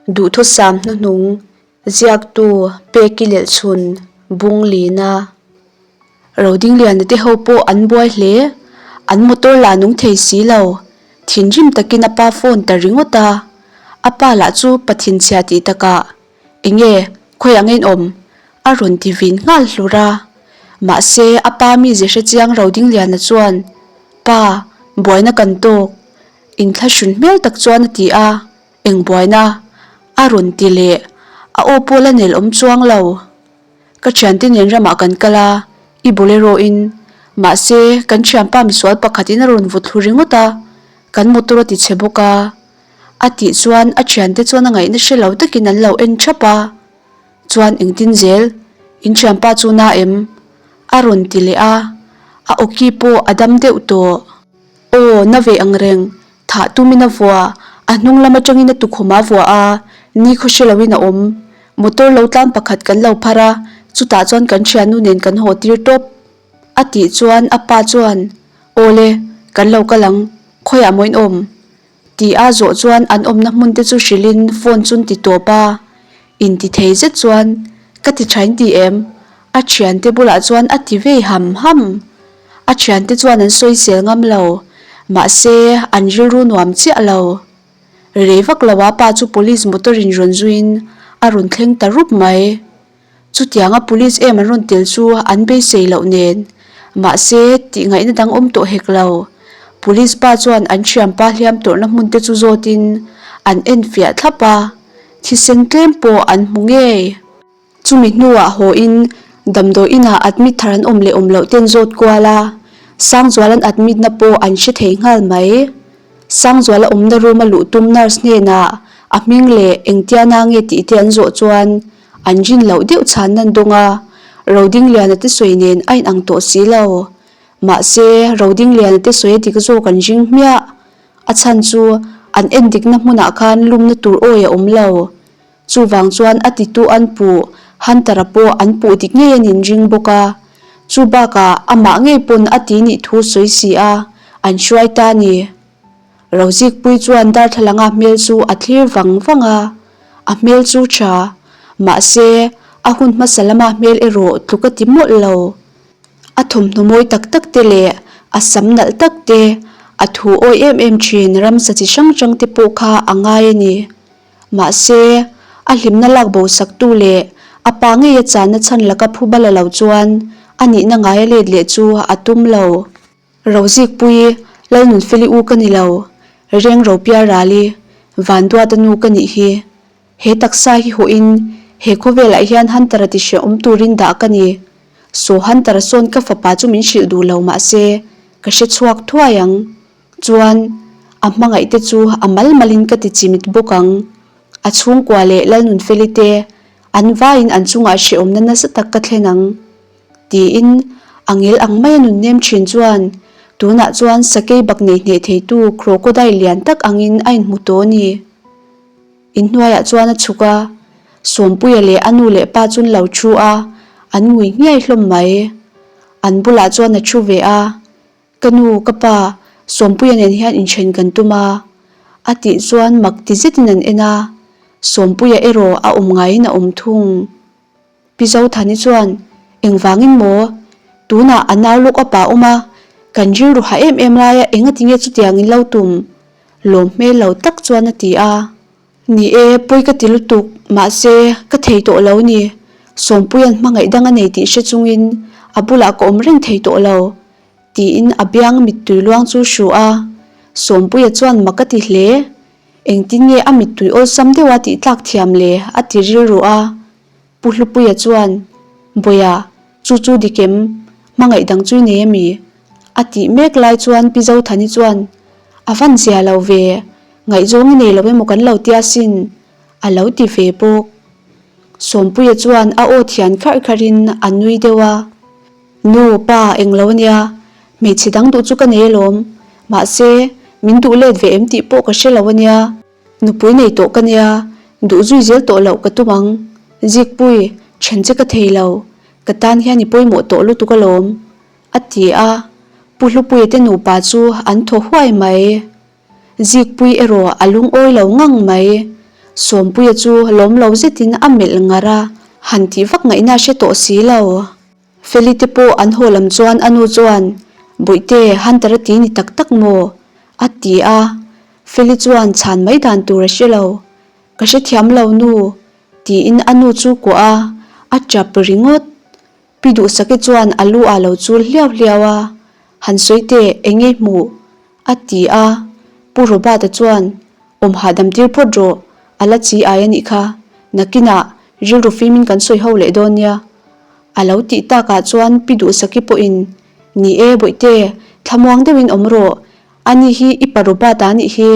Duhthusam hnuhnung ziaktu Peki Lelhchhun bung lina. Rodingliana te ho pawh an buai hle. An motor lah nung thei si lo. Thinrim takin a pa phone ta ringawt a. A pa lah chu pathinchhia tih takah Enge khawiah nge in awm? a rawn ti vin nghal hlur a. Mahse a pa mize hrechiang Rodingliana chuan Pa, buaina kan tawk. Inthlahrun hmel tak chuan a ti a. Eng buaina? A rawn ti leh. A aw pawh la nel awm chuang lo. Ka thiante nen ramah kan kal a, i bolero in. Mahse, kan thianpa misual pakhatin a rawn vut thlu ringawt a, kan motor a ti chhe bawk a. A tih chuan a thiante chuan a ngaihna hre lo takin an lo en thap a. Chuan engtin zel? In thianpa chu na em? A rawn ti leh a. A awki pawh a dam deuh tawh. Aw, na ve ang reng. Thah tumin a vua, a hnung lam atangin a tukhum a vua a, ni khaw hre loin a awm. Motor lo tlan pakhat kan lo phar a, chutah chuan kan thiannu nen kan haw tir tawp. A tih chuan a pa chuan, Aw le, kan lo kal ang, khawiah maw in awm? Tih a zawh chuan an awmna hmun te chu hrilhin phone chu an ti tawp a. Inti thei zet chuan, Ka ti tha in ti em? A thiante bulah chuan a ti vei ham ham. A thiante chuan an sawisel ngam lo, mahse an rilru nuam chiah lo. Rei vak lo a pa chu police motor in rawn zuiin a rawn thleng ta rup mai. Chutianga police em an rawn tel chu an beisei loh nen, mahse tih ngaihna dang awm tawh hek lo. Police pa chuan an thianpa hliam tawrhna hmun te chu zawtin an enfiah thlap a, thisen tlem pawh an hmu ngei. Chumi hnuah haw in damdawi inah admit thar an awm leh awm loh ten zawt kual a, Sangzual an admit na pawh an hre thei nghal mai. Sangzuala awmna room a luh tum nurse hnenah a hming leh engtiana nge tih te an zawh chuan an rin loh deuh chhan nan dawng a, Rodingliana te sawi nen a inang tawh si lo. Mahse, Rodingliana te sawi a dik zawk an ring hmiah. A chhan chu an endikna hmunah khan lumna tur awi a awm lo. Chuvang chuan a titu an puh, Hunter-a pawh an puh dik ngei a nin ring bawk a. Chu bakah amah ngei pawn a ti nih thu sawi si a, an hruai ta a ni. Rozikpui chuan darthlalanga hmel chu a thlir vang vang a, a hmel chu tha, mahse a hun hmasa lama hmel erawh tluk a ti mawlh lo. A thawmhnaw mawi tak tak te leh a sam nalh tak te, a thu awi em em thin ramsa chi hrang hrang te pawh kha a ngai a ni. Mahse, a hlimna lak bo saktu leh a pa ngeia channa chhan laka phu bala lo chuan a nihna ngaia let leh chu a tum lo. Rozikpui, Lalnunfeli u ka ni lo, Reng Ropiar Rali, Vanduata nu ka nih hi. He taksa hi hawhin he khawvelah hian Hunter-a ti hrehawm turin dah ka ni. Saw Hunter-a sawn ka fapa chu min hrilh duh lo mahse, ka hre chhuak thuai ang. Chuan, a hmangaih te chu a mal malin ka ti chimit bawk ang. A chhungkua leh Lalnunfeli te an vaiin an chungah hrehawmna nasa tak ka thlen ang. Tiin a ngel ang maia nun nem thin chuan tunah chuan sakei bak nei hneh theitu crocodile lian tak angin a inhmu tawh a ni. Inhnuaiah chuan a chhuk a, Sawmpuia leh a nu leh pa chu an lo thu a, an ngui nghiai hlawm mai. An bulah chuan a thu ve a. Ka nu, ka pa, Sawmpuia nen hian inthen kan tum a, a tih chuan mak ti zetin an en a, Sawmpuia erawh a awm ngaiin a awm thung. Pi Zothani chuan, Engvangin maw? Tunah a nau lawk a pa awm a, kan rilru ha em em laia engati nge chutiang in lo tum? Lawm hmel lo tak chuan a ti a. Ni e, pawi ka ti lutuk, mahse, ka thei tawh lo ni. Sawmpuia'n hmangaih dang a nei tih hre chungin a bulah ka awm reng thei tawh lo, tiin a biang mittui luang chu hru a. Sawmpuia chuan mak a ti hle. Engtin nge a mittui awlsam deuha tih tlak thiam le? a ti rilru a. Pu Hlupuia chuan, Bawia, chu chu dik em? Hmangaih dang chu i nei a mi? A tih mek lai chuan Pi Zothani chuan, A van zia lo ve, ngaihzawng i nei lo emaw kan lo tia sin, a lo ti ve bawk. Sawmpuia chuan a aw thian kharh kharhin a nui deuh a. Nu, pa, eng lo ania, hmeichhe dang duh chu ka nei alawm, mahse, min duh let ve em tih pawh ka hre lo ania. Nupui nei tawh ka nia, duh zui zel tawh loh ka tum ang. Zikpui, then che ka thei lo, ka tan hian i pawimawh tawh lutuk alawm, a ti a. Pu Hlupuia te nupa chu an thaw huai mai. Zikpui erawh a lungawi lo ngang mai. Sawmpuia chu lawm lo zetin a melh ngar a, han tih vak ngaihna a hre tawh si lo. Feli te pawh an haw lam chuan a nu chuan, Bawihte, Hunter a ti ni tak tak maw? a ti a. Feli chuan chhan mai dan tur a hre lo. Ka hrethiam lo nu, tiin a nu chu kuah a, a tap ringawt. Pi Duhsaki chuan a lu ah lo chul hliau hliau a, Han sawi teh, eng nge hmuh? a ti a. Pu Robert-a chuan, Awm hahdam tir phawt rawh, a la chi ai a nih kha, nakinah rilru fimin kan sawi ho leh dawn nia. A lo tih takah chuan Pi Duhsaki pawhin, Ni e, Bawihte, thlamuang deuhin awm rawh, ani hi i pa Robert-a anih hi,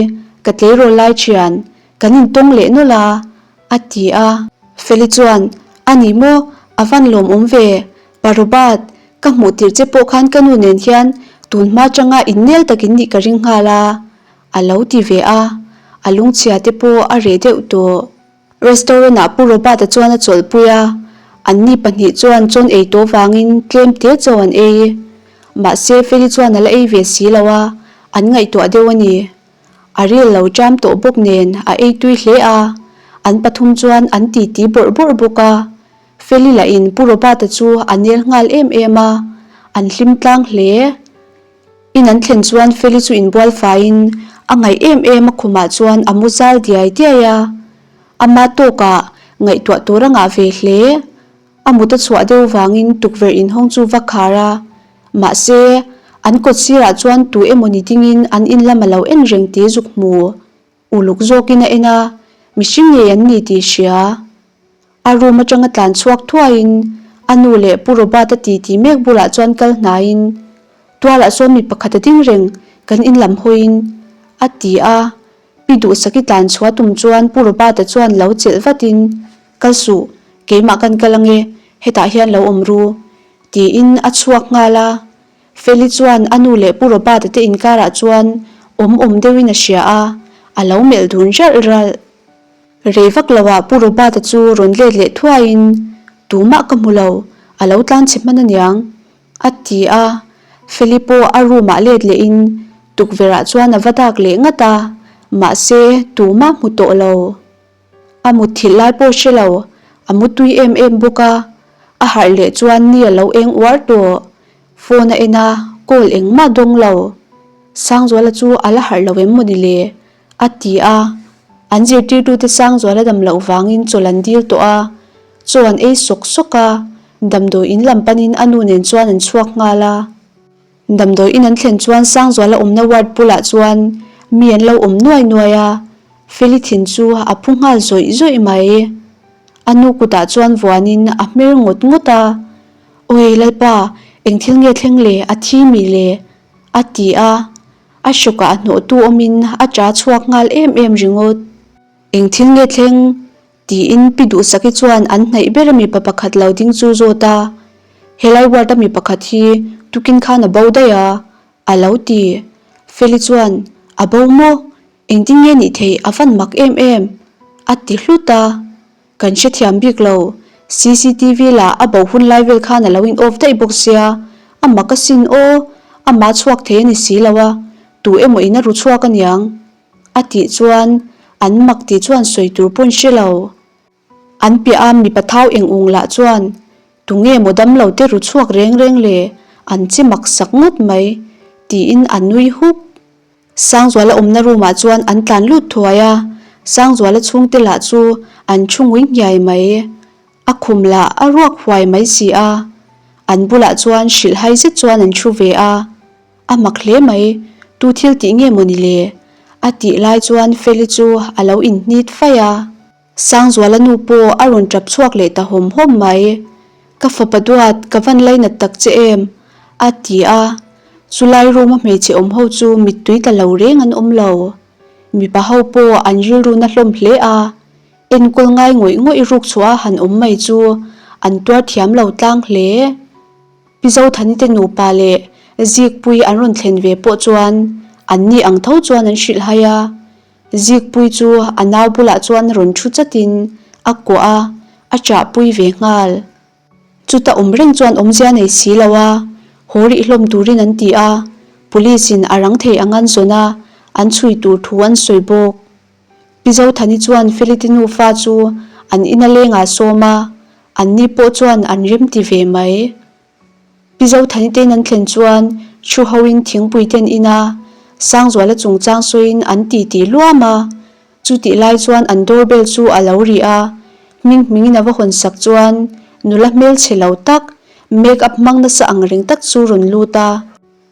ka tleirawl lai thian, kan intawng leh nawlh a, A ti a. Feli chuan, A ni maw? A van lawmawm ve. Pa Robert, ka hmuh tirh che pawh khan ka nu nen hian tun hma changa innel takin nih ka ring nghal a, a lo ti ve a. A lungchhia te pawh a reh deuh tawh. Restaurant ah Pu Robert-a chuan a chawlhpui a, anni pahnih chuan chawn ei tawh vangin tlem te chaw an ei. Mahse Feli chuan a la ei ve si lo a, an ngaihtuah deuh a ni. A ril lo ṭam tawh bawk nen a ei tui hle a, an pathum chuan an titi bawrh bawrh bawk a. Feli lahin Pu Robert-a chu a nel nghal em em a, an hlim tlang hle. In an thlen chuan Feli chu inbual faiin a ngaih em em a khumah chuan a mu zal diai diai a. Ama tawkah ngaihtuah tur a ngah ve hle. A mut a chhuah deuh vangin tukverh inhawng chu va khar a, mahse, an kawt sirah chuan tu emawni dingin an in lam a lo en reng tih zuk hmu. Uluk zawkin a en a, mihring ngei an ni tih hria. A room atanga tlan chhuak thuaiin a nu leh Pu Robert-a titi mek bulah chuan kal hnaiin, Tualah sawn mi pakhat a ding reng, kan in lam hawiin, a ti a. Pi Duhsaki tlan chhuah tum chuan Pu Robert-a chuan lo chelh vatin, Kal suh, keimah kan kal ange, hetah hian lo awm ru, tiin a chhuak nghal a. Feli chuan a nu leh Pu Robert-a te inkarah chuan awm awm deuhin a hria a, a lo melh dun ralh ralh. Rei vak loah Pu Robert-a chu rawn let leh thuaiin, Tumah ka hmu lo, a lo tlan chhe hman aniang, a ti a. Feli pawh a room-ah let lehin tukverhah chuan a va dak leh ngat a, mahse tumah hmu tawh lo. A mutthilh lai pawh hre lo, a mutui em em bawk a, a harh leh chuan ni a lo eng uar tawh. Phone a en a, call engmah dawng lo. Sangzuala chu a la harh lo em mawni le? a ti a. An zirtirtute Sangzuala dam loh vangin chawlh an dil tawh a, chaw an ei sawk sawk a, damdawi in lam panin a nu nen chuan an chhuak nghal a. Damdawi in an thlen chuan Sangzuala awmna ward bulah chuan mi an lo awm nuai nuai a, Feli thin chu a phu nghal zawih zawih mai. A nu kutah chuan vuanin a hmer ngawt ngawt a, Awi Lalpa, eng thil nge thleng le, a thi mi le? a ti a, a hrawkah hnawhtu awmin a ṭa chhuak nghal em em ringawt. Eng thil nge thleng? Tiin Pi Duhsaki chuan an hnaih ber a mipa pakhat lo ding chu zawt a, Helai ward a mi pakhat hi tukin khan a bo daih a, a lo ti. Feli chuan, A bo maw? Engtin nge nih theih a van mak em em? a ti hlut a. Kan hrethiam bik lo, cctv lah a bo hun lai vel khan a lo in off daih bawk sia, a mak asin aw, amah chhuak thei a ni si lo a, tu emaw in a ru chhuak aniang. A tih chuan an mak tih chuan sawi tur pawn hre lo. An piah a mipa thau eng ung lah chuan tunge maw dam lo te ru chhuak reng reng le an che mak sak ngawt mai tiin a nui huk. Sangzuala awmna room ah chuan an tlan lut thuai a, Sangzuala chhungte lah chu an thu ngui nghiai mai. A khum lah a ruak huai mai si a, an bulah chuan hrilhhai zet chuan an thu ve a. A mak hle mai, tu thil tih nge maw ni le? A tih lai chuan Feli chu a lo inhnit faih a. Sangzuala nu pawh a rawn tap chhuak leh ta hawm hawm mai. Ka fapa duat, ka van lainat tak che em? A ti a. Chulai room a hmeichhe awm ho chu mittui tla lo reng an awm lo. Mipa ho pawh an rilru na hlawm hle a. Enkawl ngai ngawih ngawih ruk chhuah a han awm mai chu an tuar thiam lo tlang hle. Pi Zothani te nupa leh Zikpuii an rawn thlen ve pawh chuan an ni ang tho chuan an hrilh hai a. Zikpuii chu a nau bulah chuan rawn thu chatin a kuah a, a chahpui ve nghal. Chuta awm reng chuan awmzia nei si lo a, haw rih hlawm turin an ti a, Police in a rang thei ang an zawn a, an chhui tur thu an sawi bawk. Pi Zothani chuan Felite nufa chu an ina lengah a sawm a, anni pawh chuan an remti ve mai. Pi Zothani tein an thlen chuan thu hoin thingpui te an in a, Sangzuala chungchang sawiin an titi luam a. Chutih lai chuan an door bell chu a lo ri a, hming hmingin a va hawn sak chuan nula hmelchhe lo tak, make up hmang nasa ang reng tak chu rawn lut a.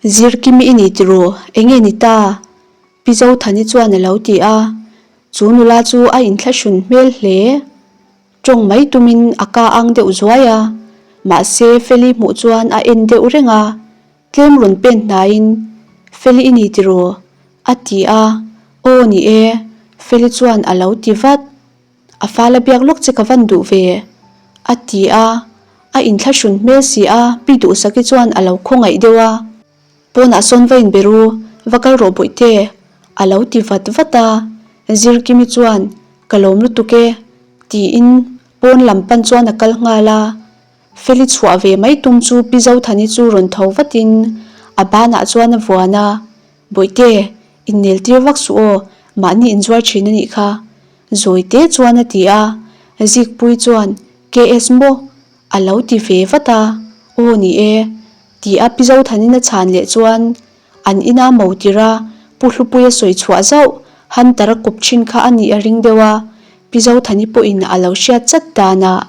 Zirkimi i ni tiraw? Enge ni ta? Pi Zothani chuan a lo ti a, chu nula chu a inthlahrun hmel hle. Tawng mai tumin a ka ang deuh zuai a, mahse Feli hmuh chuan a en deuh reng a, tlem rawn pen hnaiin, Feli i ni tiraw? a ti a, Aw ni e, Feli chuan a lo ti vat. A fala biak lawk che ka van duh ve, a ti a, a inthlahrun hmel si a, Pi Duhsaki chuan a lo khawngaih deuh a. Pawnah sawn va inbe ru, va kal rawh bawihte, a lo ti vat vat a. Zirkimi chuan, Ka lawm lutuk e, tiin pawn lam pan chuan a kal nghal a. Feli chhuah ve mai tum chu Pi Zothani chu rawn tho vatin a banah chuan a vuan a, Bawihte, innel tir vak suh aw, mahni inzuar thin a nih kha, Zawite chuan a ti a. Zikpuii chuan, KS maw? A lo ti ve vat a, Aw ni e, ti a Pi Zothanin a chhan leh chuan an ina mo tir a, Pu Hlupuia sawi chhuah zauh, Hunter a kawp thin kha a nih a ring deuh a, Pi Zothani pawhin a lo hriat chat danah.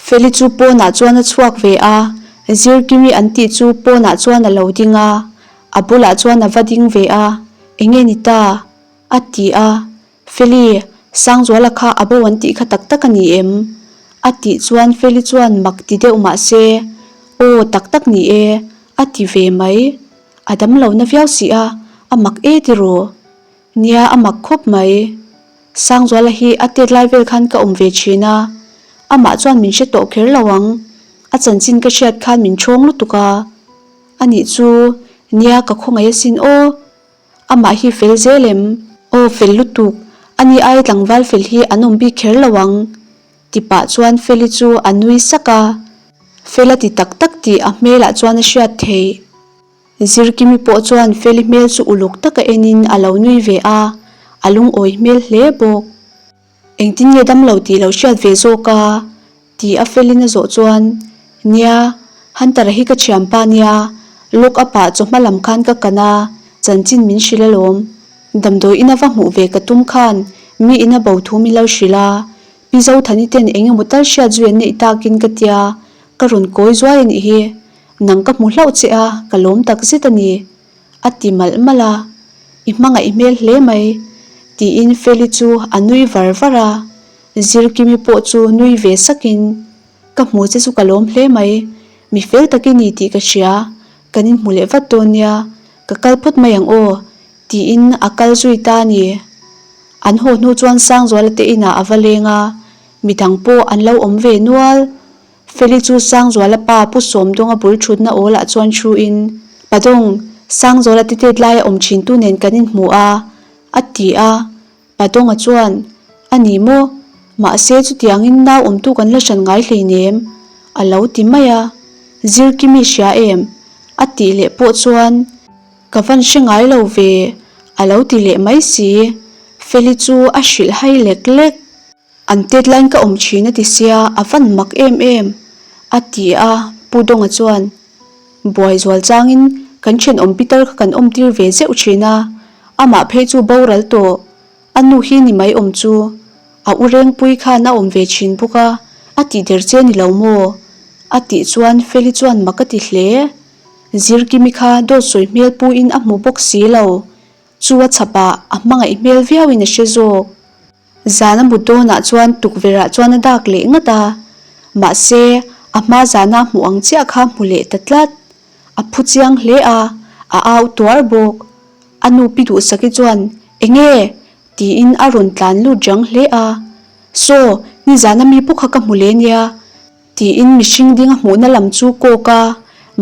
Feli chu pawnah chuan a chhuak ve a, Zirkimi an tih chu pawnah chuan a lo ding a, a bulah chuan a va ding ve a, Enge ni ta? a ti a, Feli, Sangzuala kha a bo an tih kha tak tak a ni em? A tih chuan Feli chuan mak ti deuh mah se, Aw, tak tak ni e, a ti ve mai. A dam lo na viau si a, a mak e tiraw? Nia, a mak khawp mai. Sangzuala hi a tet lai vel khan ka awm ve thin a, amah chuan min hre tawh kher lo ang. A chanchin ka hriat khan min ṭhawng lutuk a. Anih chu, nia ka khawngaih asin aw. Amah hi fel zel em? Aw fel lutuk, ani ai tlangval fel hi an awm bik kher lo ang, ti pah chuan Feli chu a nui sak a. Fela ti tak tak tih a hmelah chuan a hriat theih. Zirkimi pawh chuan Feli hmel chu uluk taka enin a lo nui ve a, a lungawi hmel hle bawk. Engtin nge damlo tih lo hriat ve zawk a? Ti a felin a zawh chuan, Nia, Hunter-a hi ka thianpa nia, lock up ah chawhma lam khan ka kan a, chanchin min hrilh alawm. Damdawi ina va hmuh ve ka tum khan mi ina bo thu min lo hrilh a, Pi Zothani ten eng emaw tal hriat zui an neih takin ka tia, ka rawn kawi zuai a nih hi. Nang ka hmu hlauh che a, ka lawm takzet a ni. A ti malh malh a, I hmangaih hmel hle mai, tiin Feli chu a nui var var a. Zirkimi pawh chu nui ve sakin, Ka hmu che chu ka lawm hle mai, mi fel tak i ni tih ka hria, kan inhmu leh vat dawn nia, ka kal phawt mai ang aw, tiin a kal zui ta a ni. An haw hnu chuan Sangzuala te inah a va leng a, midang pawh an lo awm ve nual. Feli chu Sangzuala pa Pu Sawmdawnga bul thutna awlah chuan thuin, Padawng, Sangzuala te tet laia awm thintu nen kan inhmu a, a ti a. Padawnga chuan, A ni maw? Mahse chutiangin nau awmtu kan la hran ngai hleinem, a lo ti mai a. Zirkimi hria em? a tih leh pawh chuan, Ka van hre ngai lo ve, a lo ti leh mai si. Feli chu a hrilh hai lek lek. An tet laiin ka awm thin a ti sia, a van mak em em, a ti a, Pu Dawnga chuan, Buai zual changin kan thenawm pitar kha kan awm tir ve zeuh thin a, amah phei chu boral tawh, a nu hi ni mai awm chu, a u Rengpui khan a awm ve thin bawk a, a tih der che ni lo maw? a tih chuan Feli chuan mak a ti hle. Zirkimi kha dawt sawi hmel puin a hmu bawk si lo, chu a chhapah a hmangaih hmel viauin a hre zawk. Zan a mut dawnah chuan tukverhah chuan a dak leh ngat a, mahse a hma zana a hmuh ang chiah kha hmu leh ta tlat. A phu chiang hle a, a au tuar bawk. A nu pi Duhsaki chuan, Enge? tiin a rawn tlan lut rang hle a. Saw, nizana mi pawh kha ka hmu leh nia, tiin mihring ding a hmuhna lam chu kawk a,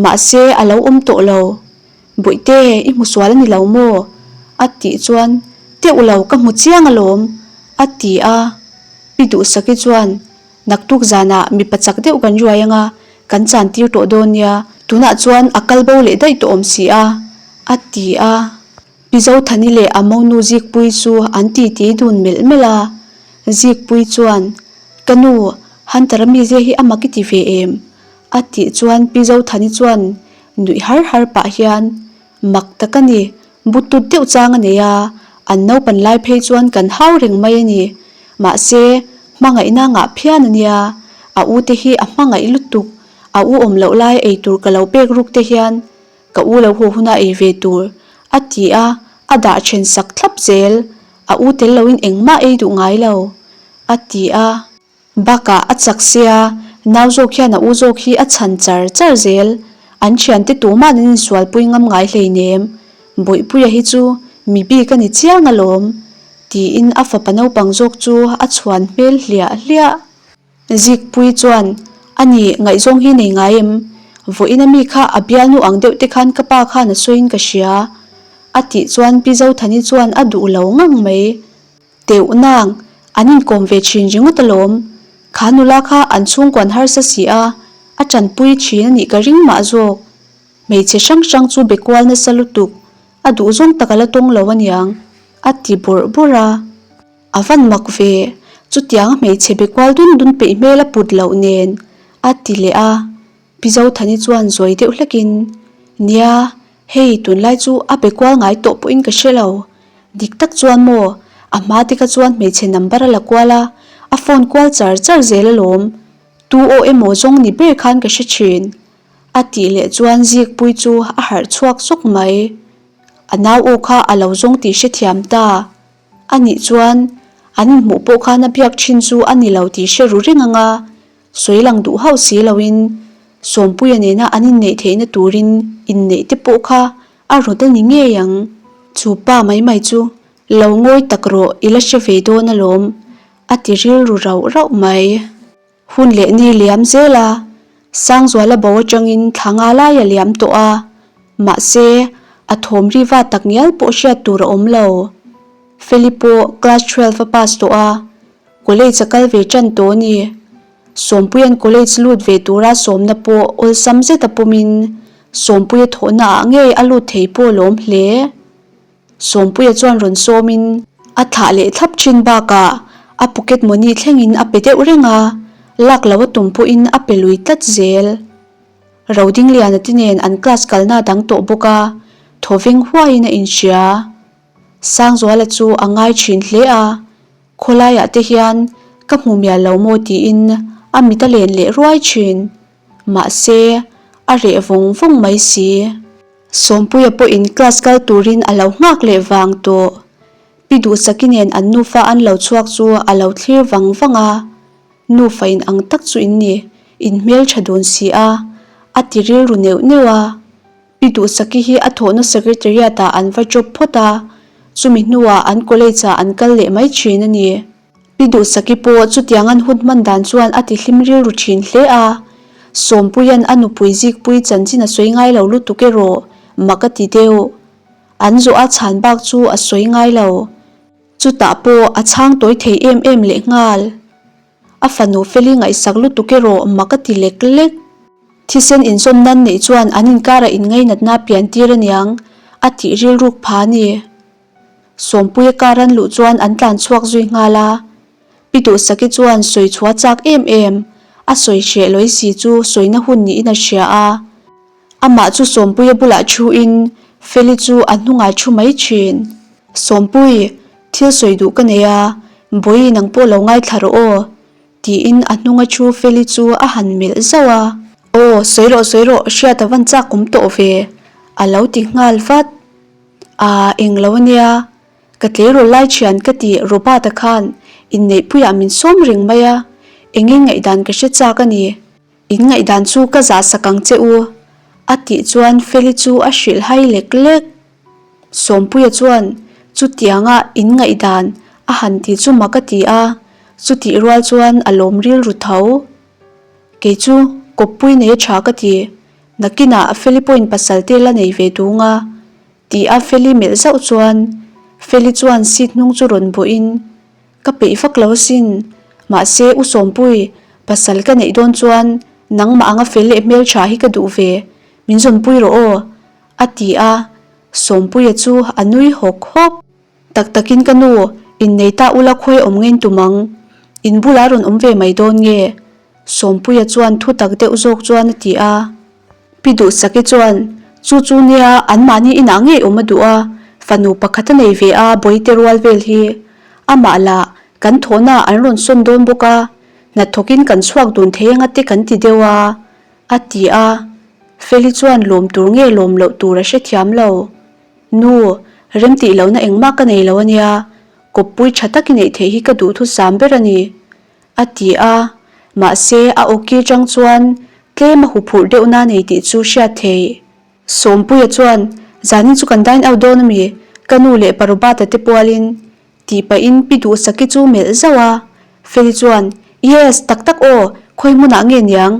mahse a lo awm tawh lo. Bawihte, i hmu sual a ni lo maw? a tih chuan, Teuh lo, ka hmu chiang alawm, a ti a. Pi Duhsaki chuan, Naktuk zanah mipa chak deuh kan ruai anga, kan chan tir tawh dawn nia, tunah chuan a kal bo leh daih tawh awm si a, a ti a. Pi Zothani leh a monu Zikpuii chu an titi dun melh melh a. Zikpuii chuan, Ka nu, Hunter-a mizia hi a mak i ti ve em? a tih chuan Pi Zothani chuan nuih har har pah hian, Mak tak a ni, but tut deuh chang a nei a, an naupan lai phei chuan kan hau reng mai a ni. Mahse, hmangaihna ngah phian a nia, a u te hi a hmangaih lutuk, a u awm loh lai eitur ka lo pek ruk te hian Ka u lo haw huna ei ve tur, a ti a, a dah then sak thlap zel. A u tel loin engmah ei duh ngai lo, a ti a. Bakah a chak sia, nau zawk hian a u zawk hi a chhan char char zel. An thiante tuma'n an insualpui ngam ngai hleinem. Bawihpuia hi chu mi bik a ni chiang alawm, tiin a fapa naupang zawk chu a chhuan hmel hliah hliah. Zikpuii chuan, A ni, ngaihzawng hi nei ngai em? Vawiin a mi kha a bialnu ang deuh te khan ka pa khan a sawiin ka hria. A tih chuan Pi Zothani chuan a duh lo ngang mai. Teuh nang, an inkawm ve thin ringawt alawm. Kha nula kha an chhungkuan harsa si a, a tanpui thin a nih ka ring mah zawk. Hmeichhe hrang hrang chu be kual nasa lutuk, a duhzawng tak a la tawng lo aniang, a ti bawrh bawrh a. A van mak ve, chutiang a hmeichhe be kual dun dun peih hmel a put loh nen, a ti leh a. Pi Zothani chuan zawi deuh hlekin, Nia, hei tunlai chu a be kual ngai tawh pawhin ka hre lo. Dik tak chuan maw, a hma te kha chuan hmeichhe number a la kual a, a phone kual char char zel alawm. Tu aw emaw zawng ni ber khan ka hre thin. A tih leh chuan Zikpuii chu a harh chhuak zawk mai. A nau aw kha a lo zawng tih hrethiam ta. A nih chuan, an inhmuh pawh khan a biak thin chu a ni lo tih hre ru reng ang a, sawi lang duh hauh si loin Sawmpuia nena an inneih theihna turin inneih te pawh kha a rawt a ni ngei ang. Chu pa mai mai chu lo ngawi tak rawh i la hre ve dawn alawm, a ti rilru rauh rauh mai. Hun leh ni liam zel a, Sangzuala bo atangin thla nga lai a liam tawh a, mahse, a thawm ri va tak ngial pawh hriat tur a awm lo. Feli pawh class 12 a pass tawh a, college a kal ve tan tawh a ni. Sawmpuia'n college lut ve tura sawmna pawh awlsam zet a pawmin Sawmpuia thawhna ah ngei a lut thei pawh a lawm hle. Sawmpuia chuan rawn sawmin a thlah leh thlap thin bakah a pocket money thlengin a pe deuh reng a, lak lo a tum pawhin a pe lui tlat zel. Rodingliana te nen an class kalna a dang tawh bawk a, thawveng huaiin a inhria. Sangzuala chu a ngai thin hle a, khawlaiah te hian ka hmu mial lo maw tiin a mit a len leh ruai thin. Mahse, a reh vawng vawng mai si. Sawmpuia pawhin class kal turin a lo nghak leh vang tawh. Pi Duhsaki nen an nufa an lo chhuak chu a lo thlir vang vang a, Nufa in ang tak chu in ni, in hmeltha dun si a, a ti rilru neuh neuh a. Pi Duhsaki hi a thawhna secretariat ah an va drop phawt a, chumi hnuah an college ah an kal leh mai thin a ni. Pi Duhsaki pawh chutiang an hun hman dan chuan a ti hlim rilru thin hle a, Sawmpuia'n a nupui Zikpuii chanchin a sawi ngai lo lutuk erawh mak a ti deuh. An zawh a chhan bak chu a sawi ngai lo. Chutah pawh a chhang tawi thei em em lehnghal. A fanu Feli ngaihsak lutuk erawh mak a ti lek lek. Thisen inzawm nan neih chuan an inkarah inngainatna pian tir aniang a tih rilruk pha a ni. Sawmpuia car an luh chuan an tlan chhuak zui nghal a, Pi Duhsaki chuan sawi chhuah chak em em, a sawi hreh lawi si chu sawina hun niin a hria a. Amah chu Sawmpuia bulah thuin Feli chu a hnungah thu mai thin. Sawmpui, thil sawi duh ka nei a, Bawihi nang pawh lo ngaithla rawh aw, tiin a hnunga thu Feli chu a han melh zauh a. Aw, sawi rawh sawi rawh, hriat a van chak awm tawh ve, a lo ti nghal vat. Aa, eng lo ania, ka tleirawl lai thian ka ti Robert-a khan inneihpuiah min sawm reng mai a, eng in ngaihdan ka hre chak a ni, in ngaihdan chu ka zah sak ang che u, a tih chuan Feli chu a hrilh hai lek lek. Sawmpuia chuan chutianga in ngaihdan a han ti chu mak a ti a, chutih rual chuan a lawm rilru tho. Kei chu kawppui nei a tha ka ti, Nakinah Feli pawhin pasal te la nei ve dung a, ti a Feli melh zauh chuan Feli chuan seat hnung chu rawn bawhin, Ka peih vak lo asin, mahse U Sawmpui, pasal ka neih dawn chuan nangmah anga fel leh hmeltha hi ka duh ve, min zawnpui rawh aw, a ti a. Sawmpuia chu a nui hawk hawk. Tak takin ka nu, innei ta ula khawi awm ngein tum ang. In bulah rawn awm ve mai dawn nge? Sawmpuia chuan thu tak deuh zawk chuan a ti a. Pi Duhsaki chuan, Chu chu nia, anmahni inah ngei awm a duh a, fanu pakhat a nei ve a, bawihte rual vel hi. Amah lah, kan thawhnaah an rawn sawn dawn bawk a, hnathawkin kan chhuak dun thei anga te kan ti deuh a, a ti a. Feli chuan lawm tur nge lawm loh tur a hrethiam lo. Nu, remtih lohna engmah ka nei lo a nia, kawppui tha tak i neih theih hi ka duhthusam ber a ni. A ti a, mahse a awki chang chuan tlem a huphurh deuh na nei tih chu hriat theih. Sawmpuia chuan, Zanin chu kan dine out dawn ami? Ka nu leh pa Robert-a te pualin tih pahin Pi Duhsaki chu melh zauh a. Feli chuan, Yes, tak tak aw, khawi hmunah nge niang?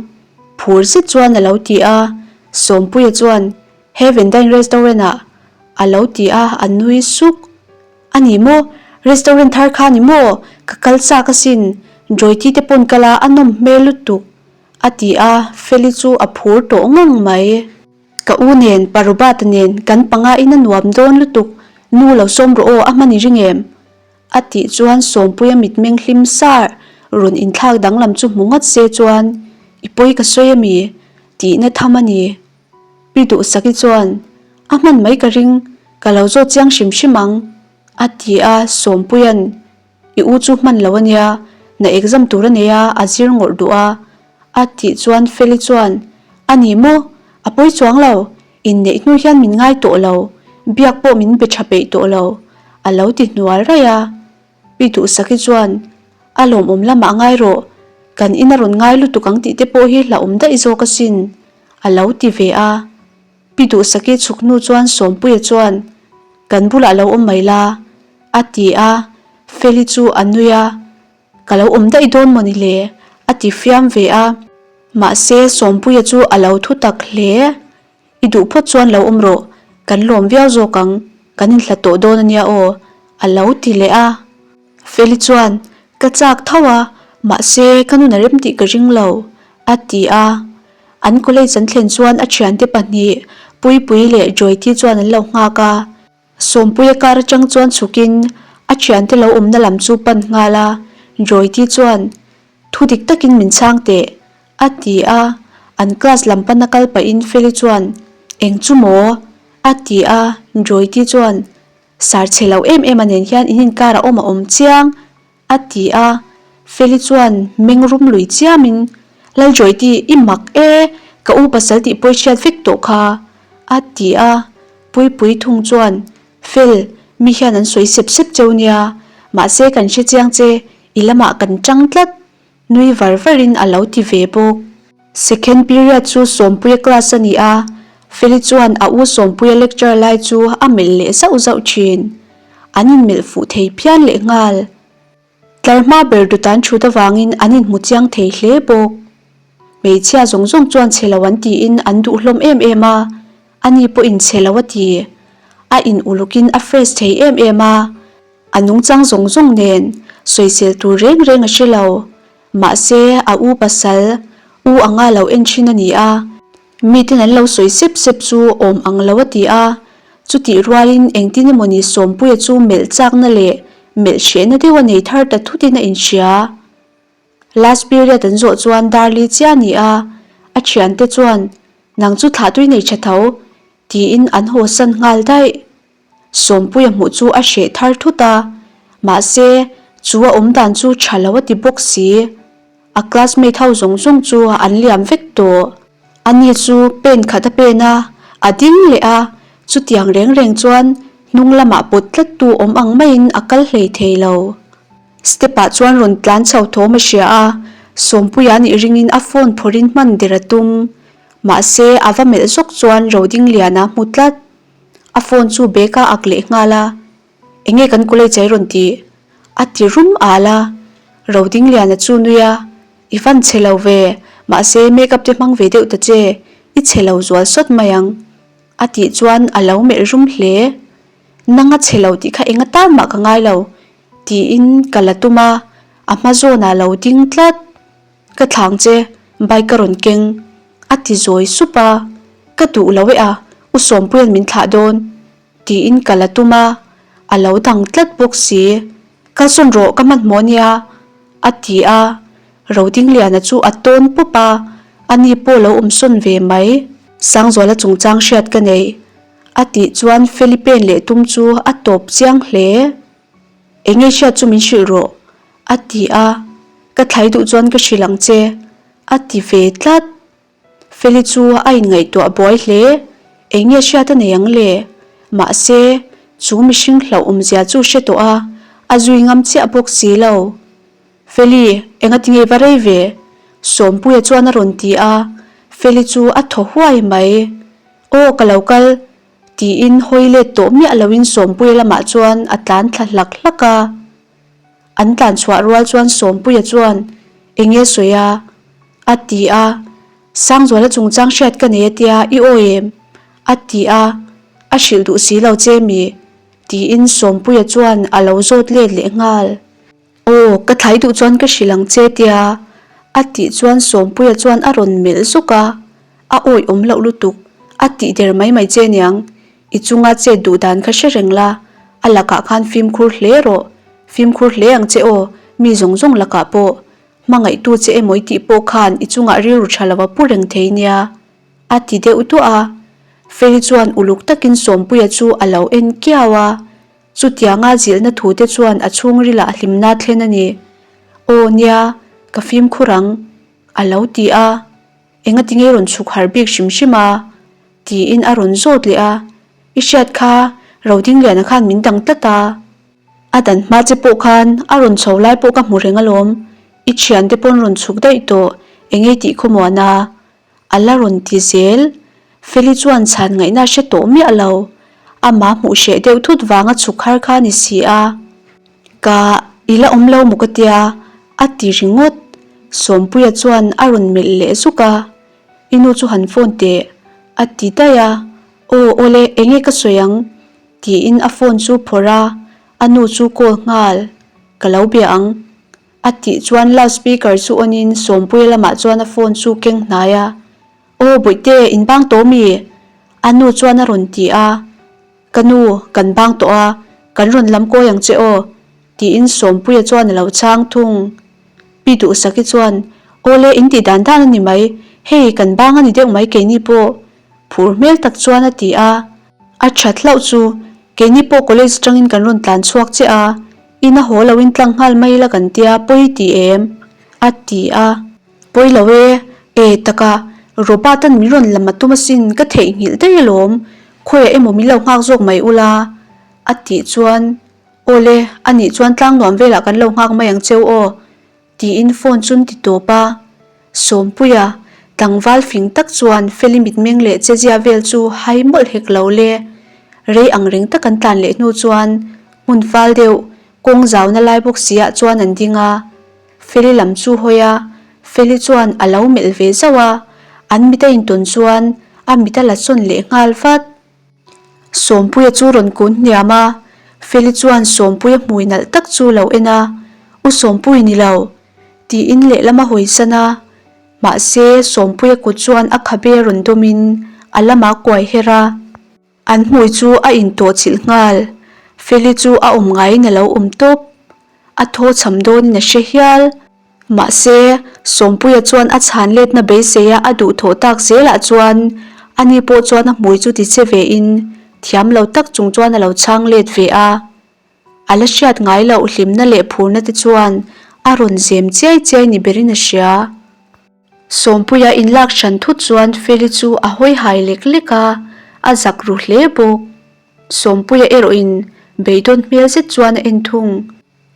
Phur zet chuan a lo ti a. Sawmpuia chuan, Heaven Dine Restaurant-ah a lo ti a, a nui suk. A ni maw? Restaurant thar kha ni maw? Ka kal chak asin, Joythi te pawn kal a, a nawm hmel lutuk, a ti a, Feli chu a phur tawh ngang mai. Ka u nen, Pa Robert-a nen kan panga in a nuam dawn lutuk, nu lo sawm rawh aw, a hman i ring em? A tih chuan Sawmpuia mitmeng hlim sar rawn inthlak danglam chu hmu ngawt se chuan, I pawi ka sawi ami? Tihna tham a ni. Pi Duhsaki chuan, A hman mai ka ring, ka lo zawt chiang hrim hrim ang, a ti a, Sawmpuia'n, I u chu hman lo a nia, na exam tur a nei a, a zir ngawrh duh a, a tih chuan Feli chuan, A ni maw? A pawi chuang lo, inneih hnu hian min ngai tawh lo, biak pawh min be tha peih tawh lo, a lo ti hnual raih a. Pi Duhsaki chuan, A lawmawm lamah ngai rawh, kan in a rawn ngai lutuk ang tih te pawh hi hlauhawm daih zawk asin, a lo ti ve a. Pi Duhsaki chhuk hnu chuan Sawmpuia chuan, Kan bulah lo awm mai la, a ti a, Feli chu a nui a, Ka lo awm daih dawn maw ni le? a ti fiam ve a. Mahse Sawmpuia chu a lo thu tak hle. I duh phawt chuan lo awm rawh, kan lawm viau zawk ang, kan inhlat tawh dawn a nia aw, a lo ti leh a. Feli chuan, Ka chak tho a, mahse ka nun a rem tih ka ring lo, a ti a. An college an thlen chuan a thiante pahnih, Puipuii leh Joythi chuan an lo nghak a. Sawmpuia kar atang chuan chhukin a thiante lo awmna lam chu pan nghal a, Joythi chuan, Thu dik takin min chhang teh, a ti a. An class lam pana kal pahin Feli chuan, Eng chu maw? a ti a, Joythi chuan, Sar chhe lo em em a nen hian in inkar a awm a awm chiang, a ti a. Feli chuan meng rum lui chiamin, Laljoyti, i mak e, ka u pasal tih pawi hriat vek tawh kha, a ti a. Puipui thung chuan, Fel, mi hian an sawi sep sep cheu nia, mahse kan hre chiang che, i lamah kan tang tlat, Nui var varin a lo ti ve bawk. Second period chu Sawmpuia class a ni a, Feli chuan a u Sawmpuia lecture lai chu a melh leh zauh zauh thin. An inmelh fuh thei phian leh nghal. Tlar hma ber dutan thut avangin an inhmu chiang thei hle bawk. Hmeichhia zawng zawng chuan chhe lo an tiin an duh hlawm em em a, ani pawhin chhe lo a ti. A in ulukin a fresh thei em em a. A nungchang zawng zawng nen sawisel tur reng reng a hre lo. Mahse, a u pasal, u anga lo en thin a ni a. Miten an lo sawi sep sep chu awm ang lo a ti a. Chutih rualin engtin emawni Sawmpuia chu melh chakna leh melh hrehna deuh a nei thar ta thutin a inhria. Last period an zawh chuan Darli chiah a ni a, a thiante chuan, Nang chu thlah tui nei tha tho, tiin an haw san nghal daih. Sawmpuia hmuh chu a hreh thar thut a, mahse chu a awm dan chu tha lo a ti bawk si. A classmate ho zawng zawng chu an liam vek tawh. Ani chu pen khat a pen a, a ding leh a, chutiang reng reng chuan hnung lamah pawt tlat tu awm ang maiin a kal hlei thei lo. Step ah chuan rawn tlan chho thawm a hria a, Sawmpuia nih ringin a phone phawrhin hman der a tum. Mahse a va melh zawk chuan Rodingliana hmu tlat. A phone chu bag a ak leh nghal a, Enge kan college ai rawn tih? A ti rum al a. Rodingliana chu nui a, I van chhe lo ve, mahse make up te hmang ve deuh ta che, i chhe lo zual sawt mai ang. A tih chuan a lo melh rum hle. Nang a chhe lo tih kha eng atan mah ka ngai lo, tiin ka la tum a, a hma zawnah lo ding tlat. Ka thlang che, bike ka rawn keng, a ti zawi sup a. Ka duh lo e a, U Sawmpuia'n min thlah dawn. Tiin ka la tum a, a lo dang tlat bawk si. Kalsawn rawh ka hmanhmawh nia, a ti a. Rodingliana chu a tawn pup a, ani pawh lo awmsawn ve mai. Sangzuala chungchang hriat ka nei, a tih chuan Feli pen leh tum chu a tawp chiang hle. Enge hriat chu min hrilh rawh, a ti a, ka thlai duh chuan ka hrilh ang che, a ti ve tlat. Feli chu a inngaihtuah buai hle, enge hriat a nei ang le? Mahse, chu mihring hlauh awmzia chu hre tawh a, a zui ngam chiah bawk si lo. Feli, engati nge va rei ve? Sawmpuia chuan a rawn ti a, Feli chu a thaw huai mai. Aw, ka lo kal, tiin hawi let tawh miah loin Sawmpuia lamah chuan a tlan thla hlak hlak a. An tlan chhuah rual chuan Sawmpuia chuan, Enge sawi a? A ti a. Sangzuala chungchang hriat ka nei a tia, i awi em? A ti a. A hrilh duh si lo che mi? Tiin Sawmpuia chuan a lo zawt let leh nghal. Aw, ka thlai duh chuan ka hrilh ang che tia a tih chuan Sawmpuia chuan a rawn melh zuk a, a awih awm loh lutuk, a tih der mai mai che niang, i chunga chet duh dan kha hre reng la, a lakah khan fimkhur hle rawh, fimkhur hle ang che aw, mi zawng zawng lakah pawh, hmangaihtu che emaw i tih pawh khan i chungah rilru tha lo a pu reng thei nia, a ti deuh duah a, Feli chuan uluk takin Sawmpuia chu a lo en kiau a. Chutianga zilhna thute chuan a chhungrilah hlimna thlen a ni. Aw nia, ka fimkhur ang, a lo ti a. Engati nge rawn chhuk har bik hrim hrim a? tiin a rawn zawt leh a. I hriat kha, Rodingliana khan min dang tlat a. A dan hma che pawh khan a rawn chho lai pawh ka hmu reng alawm. I thiante pawn rawn chhuk daih tawh, engei tih khawmuana? A la rawn ti zel. Feli chuan chhan ngaihna a hre tawh miah lo. Amah hmuh hreh deuh thut vanga chhuk har kha a ni si a. Ka i la awm lo maw ka tia, a ti ringawt. Sawmpuia chuan a rawn melh leh zuk a. I nu chu han phone teh, a ti daih a. Aw awle, enge ka sawi ang? Tiin a phone chu phawrh a, a nu chu call nghal. Ka lo bia ang. A tih chuan loud speaker chu on in Sawmpuia lamah chuan a phone chu keng hnai a, Aw Bawihte, in bang tawh mi? A nu chuan a rawn ti a, Ka nu, kan bang tawh a, kan rawn lam kawi ang che aw, tiin Sawmpuia chuan a lo chhang thung. Pi Duhsaki chuan, Awle, in tih dan dan a ni mai, hei kan bang a ni deuh mai keini pawh, phur hmel tak chuan a ti a. A that hlauh chu, keini pawh college atangin kan rawn tlan chhuak che a, in a haw loin tlang nghal mai ila kan tia pawi ti em? a ti a. Pawi lo e, e taka, Robert an min rawn lam a tum asin ka theihnghilh daih alawm, khawiah emaw min lo nghak zawk mai ula a tih chuan, Awle, anih chuan tlang nuam velah kan lo nghak mai ang cheu aw, Tiin phone chun ti tawp a. Sawmpuia, tlangval fing tak chuan Feli mitmeng leh chezia vel chu hai mawlh hek lo le. Rei ang reng tak an tlan leh hnu chuan hmun fal deuh, kawng zauna lai bawk si ah chuan an ding a. Feli lam chu hawi a, Feli chuan a lo melh ve zauh a, an mit a intawn chuan a mit a la sawn leh nghal vat. Sawmpuia chu rawn kun hniam a, Feli chuan Sawmpuia hmui nalh tak chu lo en a, U Sawmpui ni lo, tiin lehlam a hawisan a. Mahse, Sawmpuia kut chuan a khabe rawn dawmin a lamah kuai her a. An hmui chu a intawh chilh nghal, Feli chu a awm ngaiin a lo awm tawp. A thaw cham dawnin a hre hial. Mahse, Sawmpuia chuan a chhan letna beiseia a duhthawh tak zelah chuan ani pawh chuan a hmui chu ti che vein thiam lo tak chung chuan a lo chhang let ve a. A la hriat ngai loh hlimna leh phurna te chuan a rawn zem chiai chiai ni berin a hria. Sawmpuia inlak hran thut chuan Feli chu a hawi hai lek lek a, a zak ru hle bawk. Sawmpuia erawhin beidawn hmel zet chuan a en thung.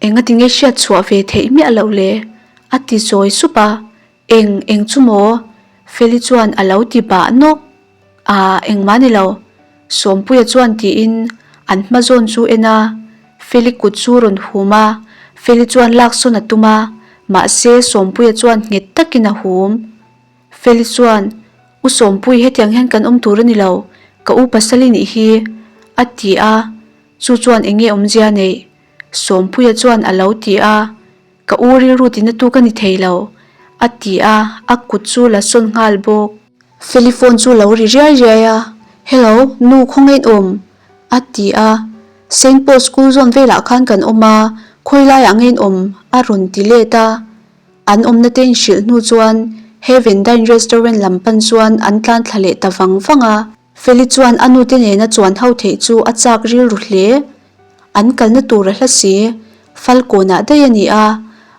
Engati nge hriat chhuah ve theih miah loh le? a ti zawi sup a. Eng, eng chu maw? Feli chuan a lo ti bah nawk. Aa, engmah ni lo. Sawmpuia chuan tiin an hma zawn chu en a, Feli kut chu rawn hum a. Feli chuan lak sawn a tum a, mahse Sawmpuia chuan nghet takin a hum. Feli chuan, U Sawmpui hetiang hian kan awm tur a ni lo, ka u pasal i nih hi, a ti a. Chu chuan eng nge awmzia neih? Sawmpuia chuan a lo ti a, Ka u rilru tina tu ka ni thei lo, a ti a, a kut chu la sawn nghal bawk. Feli phone chu lo ri riai riai a, Hello, nu khawngaih awm? A ti a. Saint Paul School zawn velah khan kan awm a, khawi laiah nge in awm? A rawn ti let a. An awmna te inhrilh hnu chuan Heaven Dine Restaurant lam pan chuan an tlan thla leh ta vang vang a. Feli chuan a nute nena chuan ho theih chu a chak rilru hle. An kalna tur a hla si, Falkawnah daih a ni a,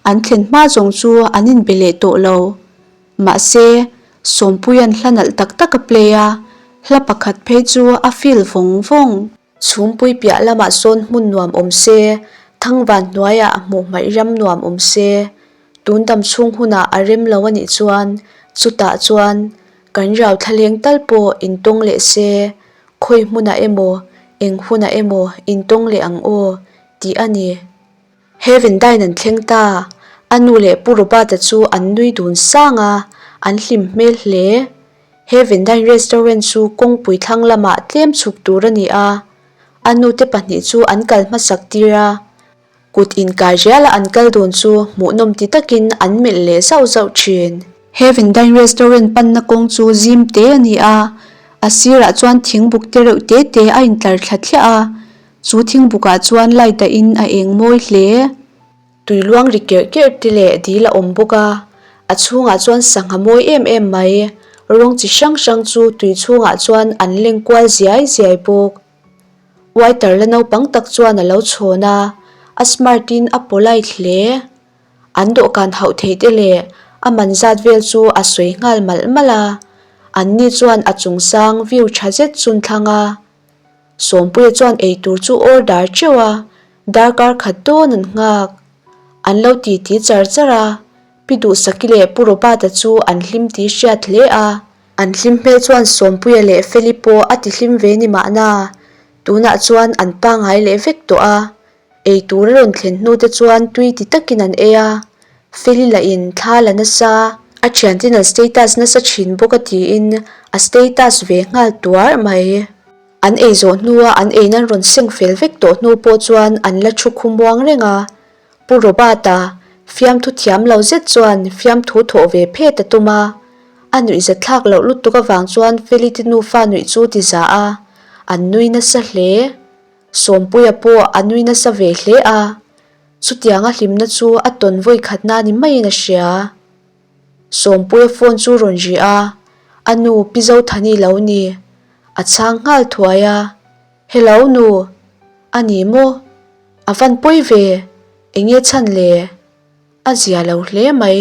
an thlen hma zawng chu an inbe leh tawh lo. Mahse, Sawmpuia'n hla nalh tak tak a play a, hla pakhat phei chu a feel vawng vawng. Chhungpui piah lamah sawn hmun nuam awm se, thangvan hnuaiah hmuh hmaih ram nuam awm se, tun dam chhung hunah a rem lo a nih chuan chutah chuan kan rau thlaleng tal pawh intawng leh se, khawi hmunah emaw eng hunah emaw intawng leh ang aw tih a ni. Heaven dine an thleng ta, a nu leh Pu Robert-a chu an nui dun sang a, an hlim hmel hle. Heaven Dine Restaurant chu kawngpui thlang lamah tlem chhuk tur a ni a, a nute pahnih chu an kal hmasak tir a, kut inkai riala an kal dun chu hmuhnawm ti takin an melh leh zauh zauh thin. Heaven Dine Restaurant panna kawng chu zim te a ni a, a sirah chuan thingbuk te reuh te te a intlar thla thliah a, chu thingbukah chuan light dahin a eng mawi hle. Tui luang ri kerh kerh te leh dil a awm bawk a, a chhungah chuan sangha mawi em em mai, rawng chi hrang hrang chu tui chhungah chuan an leng kual ziai ziai bawk. Waiter la naupang tak chuan a lo chhawn a, a smart in a polite hle. An dawhkan hauh thei te leh a man zat vel chu a sawi nghal malh malh a, an ni chuan a chungsang view tha zet chun thlang a. Sawmpuia chuan eitur chu order teuh a, darkar khat dawn an nghak. An lo ti ti char char a, Pi Duhsaki leh Pu Robert-a chu an hlim tih hriat hle a. An hlim hmel chuan Sawmpuia leh Feli pawh a ti hlim ve ni mahna, tunah chuan an pangngai leh vek tawh a. Eitur a rawn thlen hnu te chuan tui ti takin an ei a, Feli lahin thla la nasa, a thiantin an status nasa thin bawk a tiin a status ve nghal tuar mai. An ei zawh hnua an ei nan rawn seng fel vek tawh hnu pawh chuan an la thu khumuang reng a, Pu Robert-a fiamthu thiam lo zet chuan fiamthu thawh ve phet a tum a, a nuihzat thlak loh lutuk avang chuan Feli te nufa nuih chu ti za a, an nui nasa hle. Sawmpuia pawh a nui nasa ve hle a, chutianga hlimna chu a tawn vawi khatna ni maiin a hria. Sawmpuia phone chu rawn ri a, a nu Pi Zothani lo ni, a chhang nghal thuai a, Hello nu, a ni maw? A van pawi ve, enge chhan le? A zia lo hle mai.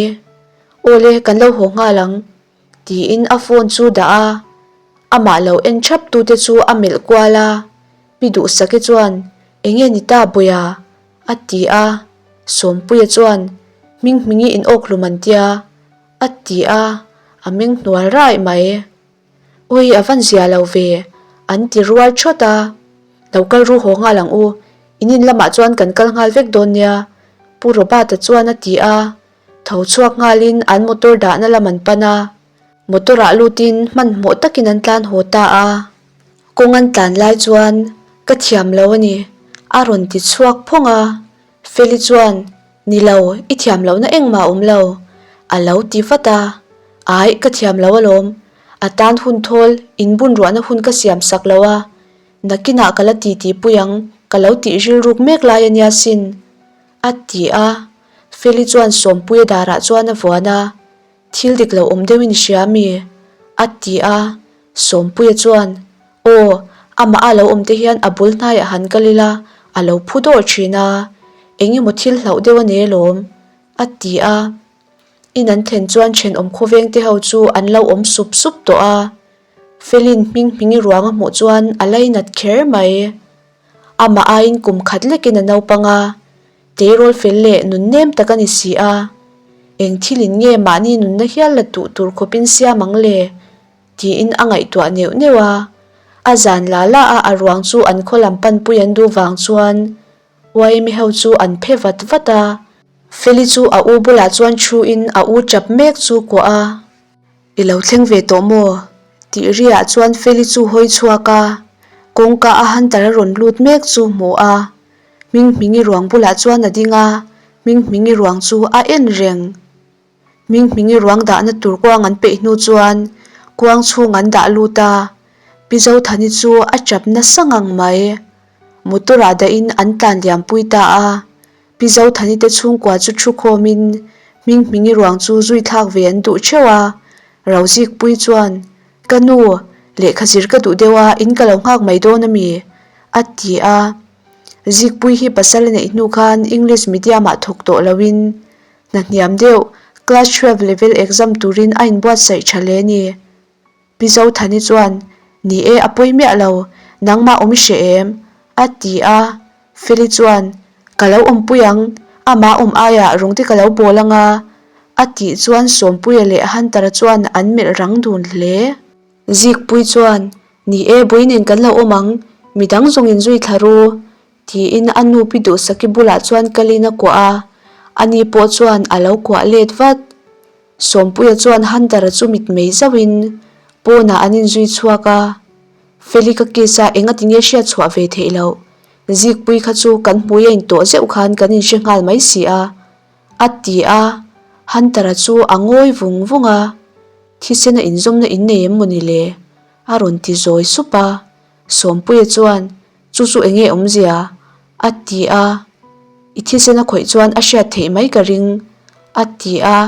Awle kan lo haw nghal ang. Tiin a phone chu dah a, amah lo en thap tute chu a melh kual a, Pi Duhsaki chuan, Enge ni ta Bawia? a ti a, Sawmpuia chuan, Hming hmingi in awk hlum an tia, a ti a, a meng hnual raih mai. Ui a van zia lo ve, an ti rual thawt a, Lo kal ru haw nghal ang u, in in lamah chuan kan kal nghal vek dawn nia, Pu Robert-a chuan a ti a. Tho chhuak nghalin an motor dahna lam an pan a, motor ah lutin hmanhmawh takin an tlan haw ta a. Kawng an tlan lai chuan ka thiam lo a ni, a rawn ti chhuak phawng a. Feli chuan, Ni lo, i thiam lohna engmah a awm lo, a lo ti vat a. Aih, ka thiam lo alawm, a tan hun thawl inbun ruahna hun ka siam sak lo a, nakinah ka la titi pui ang, ka lo tih rilruk mek lai a nia sin, a ti a. Feli chuan Sawmpuia darah chuan a vuan a, Thil dik lo awm deuhin i hria mi? a ti a, Sawmpuia chuan, Aw, amah a lo awm te hian a bul hnaiah han kal ila, a lo phu dawrh thin a, eng emaw thil hlauh deuh a nei alawm, a ti a. In an thlen chuan thenawm khawveng te ho chu an lo awm sup sup tawh a, Feli'n hming hmingi ruang a hmuh chuan a lainat kher mai. Amah aiin kum khat lekin a naupang a, Tleirawl fel leh nun nem tak a ni si a, eng thilin nge mahni nunna hial la tuh tur khawpin siam ang le? tiin a ngaihtuah neuh neuh a. A zan la la a a ruang chu an khaw lam panpui an duh vang chuan YMA ho chu an phe vat vat a. Feli chu a u bulah chuan thuin a u chap mek chu kuah a. I lo thleng ve tawh maw? tih riah chuan Feli chu hawi chhuak a, kawngka a Hunter a rawn lut mek chu hmu a. Hminghmingi ruang bulah chuan a ding a, Hminghmingi ruang chu a en reng. Hminghmingi ruang dahna tur kuang an peih hnu chuan kuang chhung an dah lut a. Pi Zothani chu a tap nasa ngang mai. Motor ah dahin an tlan liam pui ta a. Pi Zothani te chhungkua chu thu khawmin Hminghmingi ruang chu zui thlak ve an duh theuh a. Rozikpui chuan, Ka nu, lehkha zir ka duh deuh a, in ka lo nghak mai dawn a mi? a ti a. Zikpui hi pasal a neih hnu khan English medium ah thawk tawh loin hna hniam deuh class 12 level exam turin a inbuatsaih tha hle a ni. Pi Zothani chuan, Ni e, a pawi miah lo, nangmah awm i hre em? a ti a. Feli chuan, Ka lo awmpui ang, amah awm aiah rawng te ka lo bawl ang a, a tih chuan Sawmpuia leh Hunter-a chuan an melh rang dun hle. Zikpui chuan, Ni e, bui nen kan lo awm ang, midang zawng in zui thla ru, tiin a nu Pi Duhsaki bulah chuan kalin a kuah a, ani pawh chuan a lo kuah let vat. Sawmpuia chuan Hunter-a chu mitmei zauhin pawnah an inzui chhuak a, Feli ka kiss a engati nge hriat chhuah ve theih loh, Zikpui kha chu kan hmui a intawh zeuh khan kan inhre nghal mai si a, a ti a, Hunter-a chu a ngawi vung vung a, Thisena inzawmna in nei em mawni le? a rawn ti zawi sup a, Sawmpuia chuan Chu chu enge awmzia? a ti a, I thisen a khawih chuan a hriat theih mai ka ring, a ti a.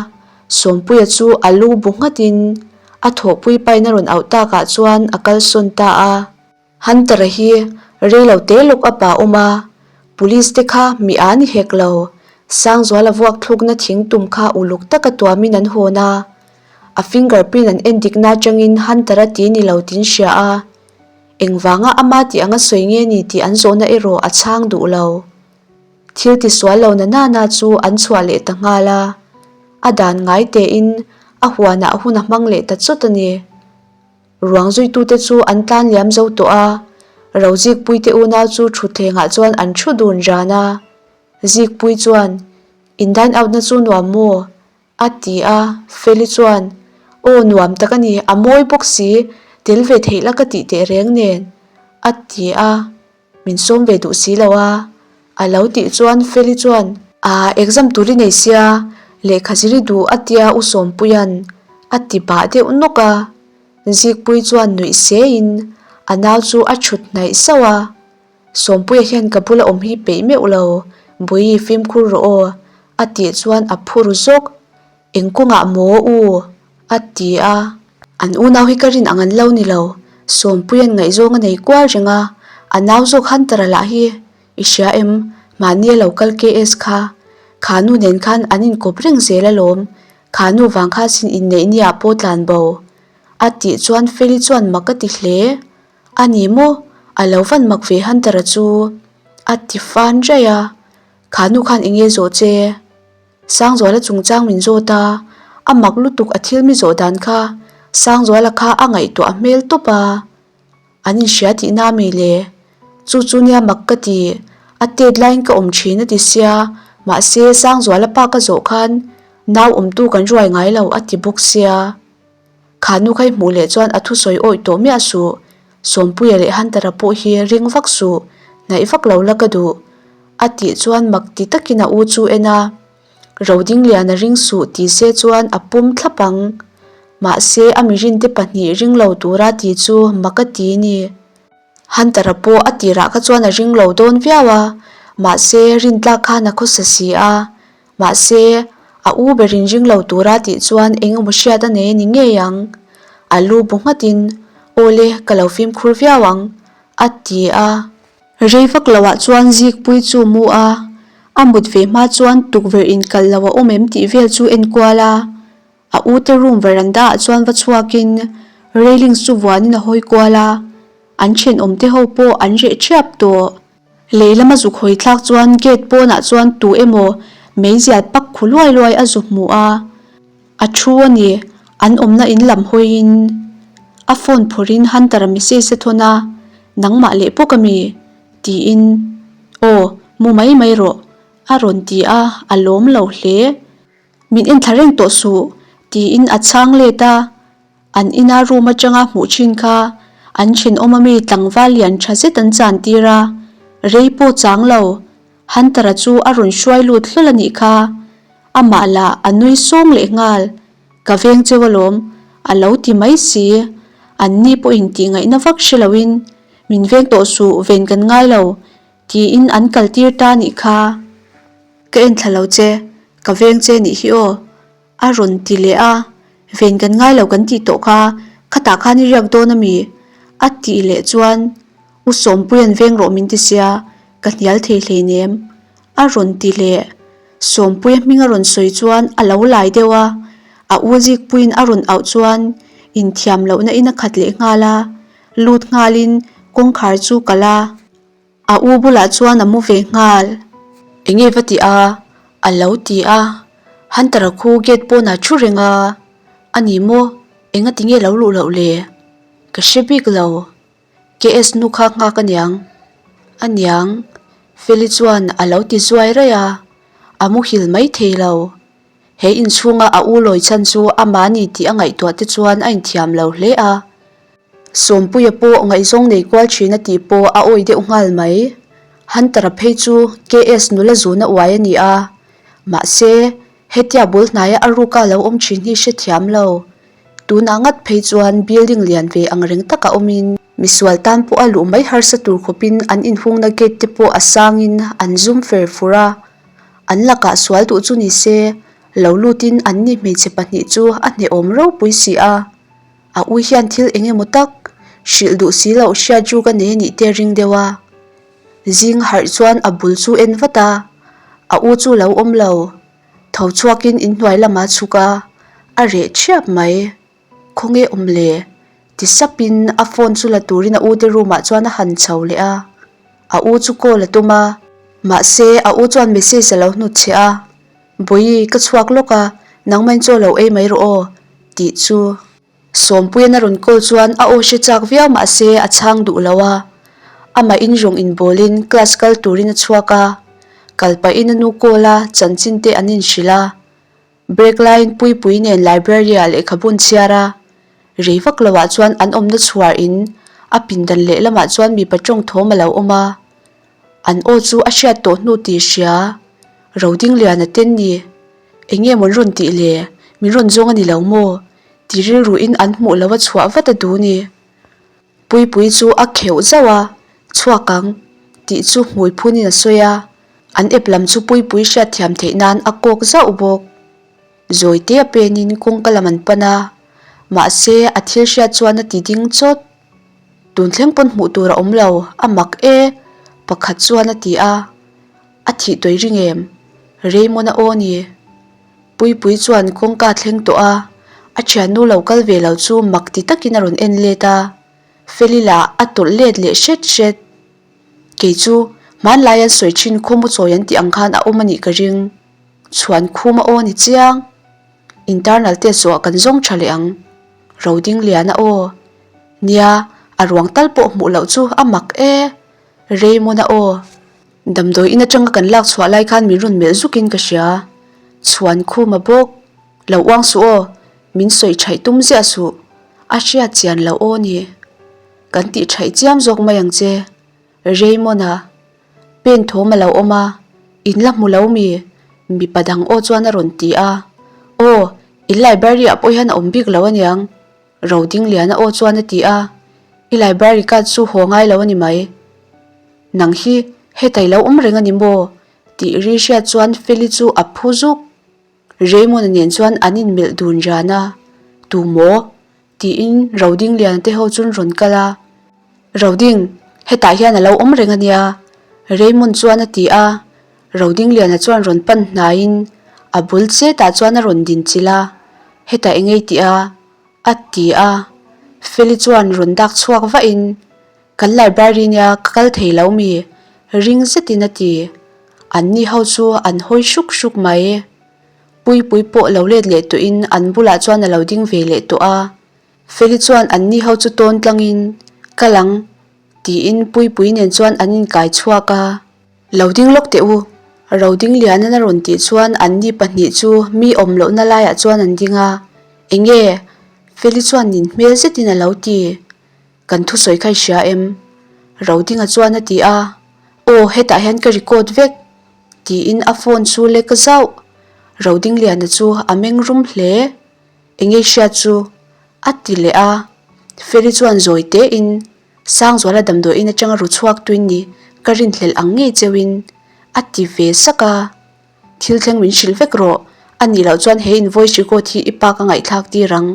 Sawmpuia chu a lu bu nghatin a thawhpui pain a rawn auh takah chuan a kalsawn ta a. Hunter-a hi rei lo te lawk a pa awm a, Police te kha mi a ni hek lo, Sangzuala vuak thlukna thing tum kha uluk taka tuamin an hawn a, a finger print an endikna atangin Hunter-a ti ni lo tin hria a. Engvanga ama tih anga sawi nge ni tih an zawhna erawh a chhang duh lo. Thil tisual lo na nana chu an chhuah leh ta nghal a, a dan ngai tein a huanah hun a hmang leh ta chawt a ni. Ruang zuitute chu an tlan liam zo tawh a, Rozikpuite unau chu thutthlengah chuan an thu dun ran a. Zikpui chuan, In dine out na chu nuam maw? A ti a, Feli chuan, Aw nuam tak a ni, a mawi bawk si, tel ve theih la ka tih teh reng nen, a ti a, min sawm ve duh si lo a. A lo tih chuan Feli chuan, Aa, exam tur i nei sia, lehkha zir i duh a tia U Sawmpuia'n a ti bah deuh nawk a. Zikpuii chuan nuih sein a nau chu a chhut hnaih sauh a. Sawmpuia hian ka bula awm hi peih meuh lo, Bui fimkhur rawh aw, a tih chuan a phur zawk. Eng kawngah maw u? a ti a. An unau hi ka rin ang an lo ni lo, Sawmpuia'n ngaihzawng a nei kual reng a, a nau zawk Hunter-a lah hi i hria em, mahni a lo kal KS kha. Kha nu nen khan an inkawp reng zel alawm, kha nu vang kha sin inneih ni ah pawh tlan bo, a tih chuan Feli chuan mak a ti hle. A ni maw? A lo van mak ve Hunter-a chu a ti fan raih a, Kha nu khan eng nge zawh che? Sangzuala chungchang min zawt a, a mak lutuk a thil mi zawh dan kha Sangzuala kha a ngaihtuah hmel tawp a, an inhria tihna a mi le? Chu chu nia mak ka ti, a tet laiin ka awm thin a ti sia, mahse Sangzuala pa ka zawh khan nau awmtu kan ruai ngai lo a ti bawk sia. Kha nu kha i hmuh leh chuan a thusawi awih tawh miah suh. Sawmpuia leh Hunter-a pawh hi ring vak suh, hnaih vak lo la ka duh. A tih chuan mak ti takin a u chu en a. Rodingliana ring suh ti se chuan a pum thlap ang. Mahse a mirinte pahnih ring lo tura ti chu mak a ti ni. Hunter-a pawh a tirah kha chuan a ring lo dawn viau a, mahse rintlak khan a khawsa si a. Mahse, a u berin ring lo tura tih chuan eng emaw hriat a nei a ni ngei ang. A lu bu nghatin, Aw le, ka lo fimkhur viau ang, a ti a. Rei vak loah chuan Zikpui chu mu a, a mut ve hma chuan tukverh inkalh lo a awm em tih vel chu enkual a. A u te room veranda ah chuan va chhuakin railings chu vuanin a hawi kual a, an thenawm te ho pawh an reh thiap tawh. Lei lama zuk hawi thlak chuan gate pawnah chuan tu emaw meizial pak khu luai luai a zu hmu a, a thu a ni, an awmna in lam hawiin a phone phawrhin Hunter-a message a thawn a, Nangmah leh bawk a mi? tiin, Aw, mu mai mai rawh, a rawn ti a, a lawm lo hle. Min enthla reng tawh suh, tiin a chhang let a. An ina room atanga hmuh thin kha an thenawm ami tlangval lian tha zet an chan tir a, rei pawh chang lo, Hunter-a chu a rawn hruai lut hlawl a nih kha. Amah lah a nui sawng leh nghal, Ka veng cheu alawm, a lo ti mai si. An ni pawhin tih ngaihna vak hre loin, Min veng tawh suh, ven kan ngai lo, tiin an kal tir ta nih kha. Ka en thla lo che, ka veng che nih hi aw, a rawn ti leh a. Ven kan ngai lo kan tih tawh kha, khatah khan i riak dawn a mi? a tih leh chuan, U Sawmpuia'n veng rawh min ti sia, ka hnial thei hleinem, a rawn ti leh. Sawmpuia hming a rawn sawi chuan a lo lai deuh a, a u zikpuiin a rawn auh chuan inthiam lohna in a khat leh nghal a, lut nghalin kawngkhar chu kalh a, a u bulah chuan a mu ve nghal. Enge va ti a? a lo ti a, Hunter-a khu gate pawnah thu reng a, a ni maw? Enga tinge lo luh loh le? Ka hre bik lo. KS nu kha nghak aniang. Aniang, Feli chuan a lo ti zuai raih a, a muhil mai thei lo. He inchhunga a u lawi chhan chu amah ni tih a ngaihtuah te chuan a inthiam lo hle a. Sawmpuia pawh ngaihzawng nei kual thin a tih pawh a awi deuh nghal mai. Hunter-a phei chu KS nula zuna uai a ni a, mahse, hetia bul hnaia a ruka lo awm thin hi hrethiam lo. Tunah ngat phei chuan building lian ve ang reng taka awmin misual tan pawh a luh mai harsa tur khawpin an inhungna gate te pawh a sangin an zum fer fur a. An lakah sual duh chu ni se, lo lutin an ni hmeichhe pahnih chu a hnehawm ropui si a. A ui hian thil eng emaw tak hrilh duh si loh hriat ruk a nei anih te ring deuh a. Zing harh chuan a bul chu en vat a, a u chu lo awm lo. Tho chhuakin inhnuai lamah chhuk a, a reh thiap mai. Khawnge awm le? Ti sapin a phone chu la turin a ute room ah chuan a han chho leh a. A u chu call a tum a, mahse a u chuan message a lo hnut chhe a, Bawihi, ka chhuak lawk a, nangmahin chaw lo ei mai rawh aw, tih chu. Sawmpuian a rawn call chuan a aw hre chak viau mahse a chhang duh lo a, amah in rawng inbawlin class kal turin a chhuak a, kal pahin a nu call a chanchin te an inhrilh a, break laiin Puipui nen library ah lehkhabun chhiar a, rei vak lo ah chuan an awmna chhuar in a pindan lehlamah chuan mipa tawng thawm a lo awm a, an aw chu a hriat tawh hnu tih hria Rodingliana ten ni. Eng nge mawn rawn tih le? Min rawn zawng a ni lo maw? Ti rilruin an hmuh lo a chhuah vat a duh ni. Puipui chu a kheuh zauh a, Chhuak ang, tih chu hmui phunin a sawi a. An ep lam chu Puipui hriatthiam theih nan a kawk zauh bawk. Zawite a penin kawngka lam an pan a, mahse a thil hriat chuan a ti ding chawt. Tun thleng pawn hmuh tur a awm lo, a mak e, pakhat chuan a ti a. A thih tawih ring em? Raymond-a aw ni. Puipui chuan kawngka thleng tawh a, a thiannu lo kal ve lo chu mak ti takin a rawn en let a. Feli lah a tawlh let leh hret hret. Kei chu hmanlai an sawi thin khawmu chawi an tih ang khan a awm a nih ka ring. Chhuan khum a aw ni chiang. Internal test zawhah kan zawng tha leh ang. Rodingliana aw. Nia, a ruang tal pawh hmuh loh chu a mak e. Raymond-a aw. Damdawi in atanga kan lak chhuah lai khan min rawn melh zukin ka hria. Chhuan khum a bawk. Lo uang suh aw, min sawi thaih tum ziah suh. A hriat chian loh aw ni. Kan tih thaih chiam zawk mai ang che. Raymond-a. Pen thawm a lo awm a, in la hmu lo mi? Mipa dang aw chuan a rawn ti a. Aw, in library ah pawh hian a awm bik lo aniang. Rodingliana aw chuan a ti a, I library card chu haw ngai lo a ni mai. Nang hi hetah i lo awm reng a ni maw? tih ri hriat chuan Feli chu a phu zuk. Raymond-a nen chuan an inmelh dun ran a, Tu maw? tiin Rodingliana te ho chuan rawn kal a. Roding, hetah hian a lo awm reng a nia, Raymond chuan a ti a. Rodingliana chuan rawn pan hnaiin a bul chetah chuan a rawn din chilh a, Hetah eng ei tih a? a ti a. Feli chuan rawn dak chhuak vahin, Kan library nia ka kal thei lo mi? ring zetin a ti. Anni ho chu an hawi hruk hruk mai. Puipui pawh lo let leh tawhin an bulah chuan a lo ding ve leh tawh a. Feli chuan anni ho chu tawn tlangin, Kal ang, tiin Puipui nen chuan an inkai chhuak a. Lo ding lawk teh u, Rodinglianan a rawn tih chuan anni pahnih chu mi awm lohna laiah chuan an ding a, Enge? Feli chuan nin hmel zetin a lo ti. Kan thusawi kha i hria em? Rodinga chuan a ti a, Aw, hetah hian ka record vek, tiin a phone chu lek zauh. Rodingliana chu a meng rum hle. Enge i hriat chu? A ti leh a. Feli chuan zawi tein, Sangzuala damdawiin atanga ru chhuak tuin ni ka rinhlelh ang ngei cheuhin a ti ve sak a. Thil thleng min hrilh vek rawh, a nih loh chuan he in voice record hi i pa ka ngaihthlak tir ang,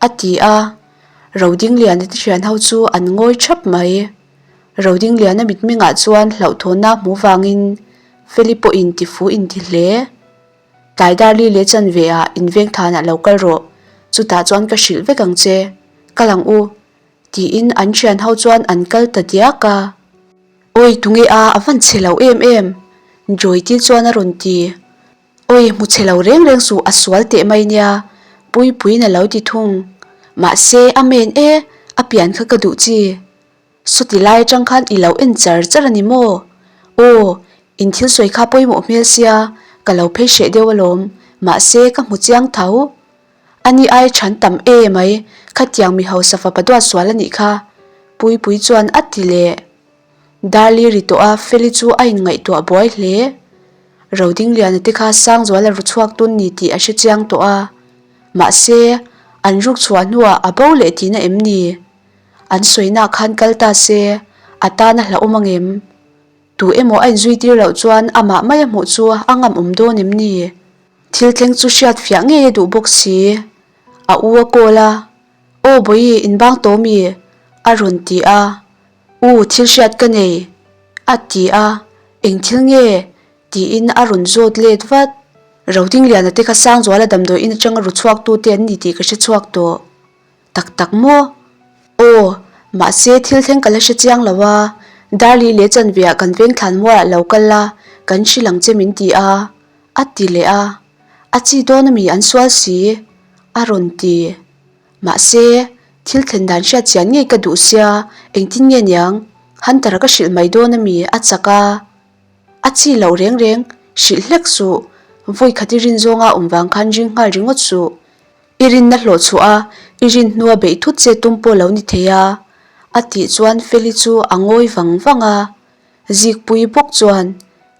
a ti a. Rodingliana te thian ho chu an ngawi thap mai. Rodingliana mitmengah chuan hlauhthawnna hmu vangin Feli pawhin tifu inti hle. Tlai dar li leh chanve ah inveng thanah lo kal rawh, chutah chuan ka hrilh vek ang che, kal ang u, tiin an thian ho chuan an kal ta diak a. Awi tunge a, a van chhe lo em em, Joyte chuan a rawn ti. Awi hmu chhe lo reng reng suh a sual teh mai nia, Puipuiin a lo ti thung. Mahse, amen e, a pian kha ka duh chi. Sawti lai atang khan i lo en char char a ni maw? Aw, in thil sawi kha pawimawh hmel sia, ka lo phei hreh deuh alawm, mahse ka hmu chiang tho. Ani ai than tam e mai, khatiang mi hausa fapa duat sual a nih kha, Puipui chuan a ti leh. Darli ri tawh a, Feli chu a inngaihtuah buai hle. Rodingliana te kha Sangzuala ru chhuak tun ni tih a hre chiang tawh a, mahse an ruk chhuah hnuah a bo leh tihna em ni? An sawina khan kal ta se, a tan a hlauhawm angem? Tu emaw a inzui tir loh chuan amah maia hmuh chu a ngam awm dawn em ni? Thil thleng chu hriat fiah ngei a duh bawk si. A u a call a, Aw Bawihi, inbang tawh mi? a rawn ti a. U, thil hriat ka nei, a ti a. Eng thil nge? tiin a rawn zawt let vat. Rodingliana te kha Sangzuala damdawiin atanga ru chhuaktute an ni tih ka hre chhuak tawh. Tak tak maw? Aw, mahse thil thleng ka la hre chiang lo a, Darli leh chanveah kan veng thlan mualah lo kal a, kan hrilh ang che min ti a, a ti leh a. A chi dawn ami an sual si? a rawn ti. Mahse, thil thlen dan hriat chian ngei ka duh sia, engtin nge niang? Hunter-a ka hrilh mai dawn ami? a chak a. A chi loh reng reng, hrilh hlek suh. Vawi khat i rin zawnga awm vang khan ring nghal ringawt suh. I rinna hlawh chhuah a, i rin hnua beih thut che tum pawh lo ni thei a, a tih chuan Feli chu a ngawi vang vang a. Zikpui bawk chuan,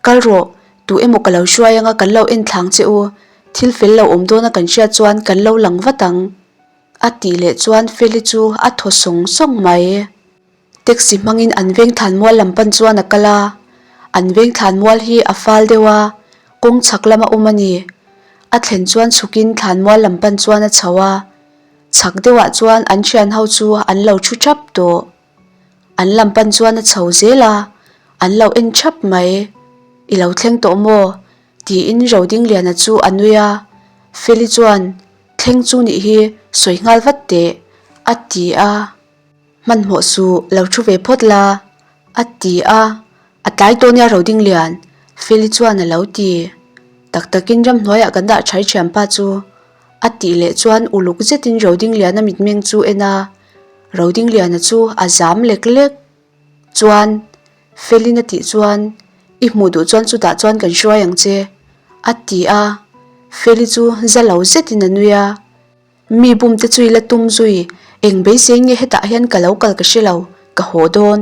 Kal rawh, tu emaw ka lo hruai anga kan lo en thlang che u, thil fel lo awm dawna kan hriat chuan kan lo lang vat ang, a tih leh chuan Feli chu a thaw sawng sawng mai. Taxi hmangin an veng thlanmual lam pan chuan a kal a, an veng thlanmual hi a fal deuh a, kawng chhak lama awm a ni. A thlen chuan chhukin thlanmual lam pan chuan a chho a, chhak deuhah chuan an thian ho chu an lo thu thap tawh. An lam pan chuan a chho zel a, an lo en thap mai. I lo thleng tawh maw? tiin Rodingliana chu a nui a, Feli chuan, Thleng chu nih hi, sawi nghal vat teh, a ti a. Hmanhmawh suh, lo thu ve phawt la, a ti a. A tlai tawh nia Rodinglian, Feli chuan a lo ti. Tak takin ramhnuaiah kan dah thai thianpa chu, a tih leh chuan uluk zetin Rodingliana mitmeng chu en a. Rodingliana chu a zam lek lek. Chuan, Felin a tih chuan, I hmuh duh chuan chutah chuan kan hruai ang che, a ti a. Feli chu za lo zetin a nui a. Mi bum te chu i la tum zui, eng beisei nge hetah hian ka lo kal ka hre lo, ka haw dawn.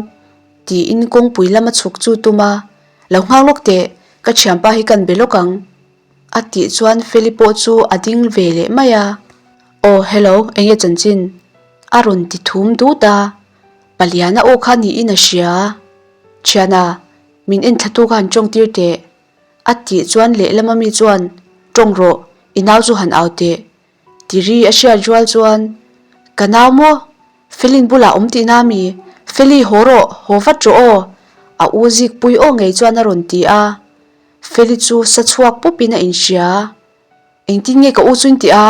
Tiin kawngpui lama chhuk chu tum a, Lo nghak lawk teh, ka thianpa hi kan be lawk ang. A tih chuan Feli pawh chu a ding ve leh mai a. Aw hello, enge chanchin? A rawn ti thum dut a, Paliana aw kha niin a hria. Thiana, min enthlatu kha han tawng tir teh. A tih chuan lehlam ami chuan, Tawng rawh, i nau chu han au teh. Tiri a hriat rual chuan, Ka nau maw? Felin bulah awm tihna ami? Feli haw rawh, haw vat rawh aw! A u zikpui aw ngei chuan a rawn ti a. Feli chu sa chhuak pawpin a inhria. Engtin nge ka u chu in ti a?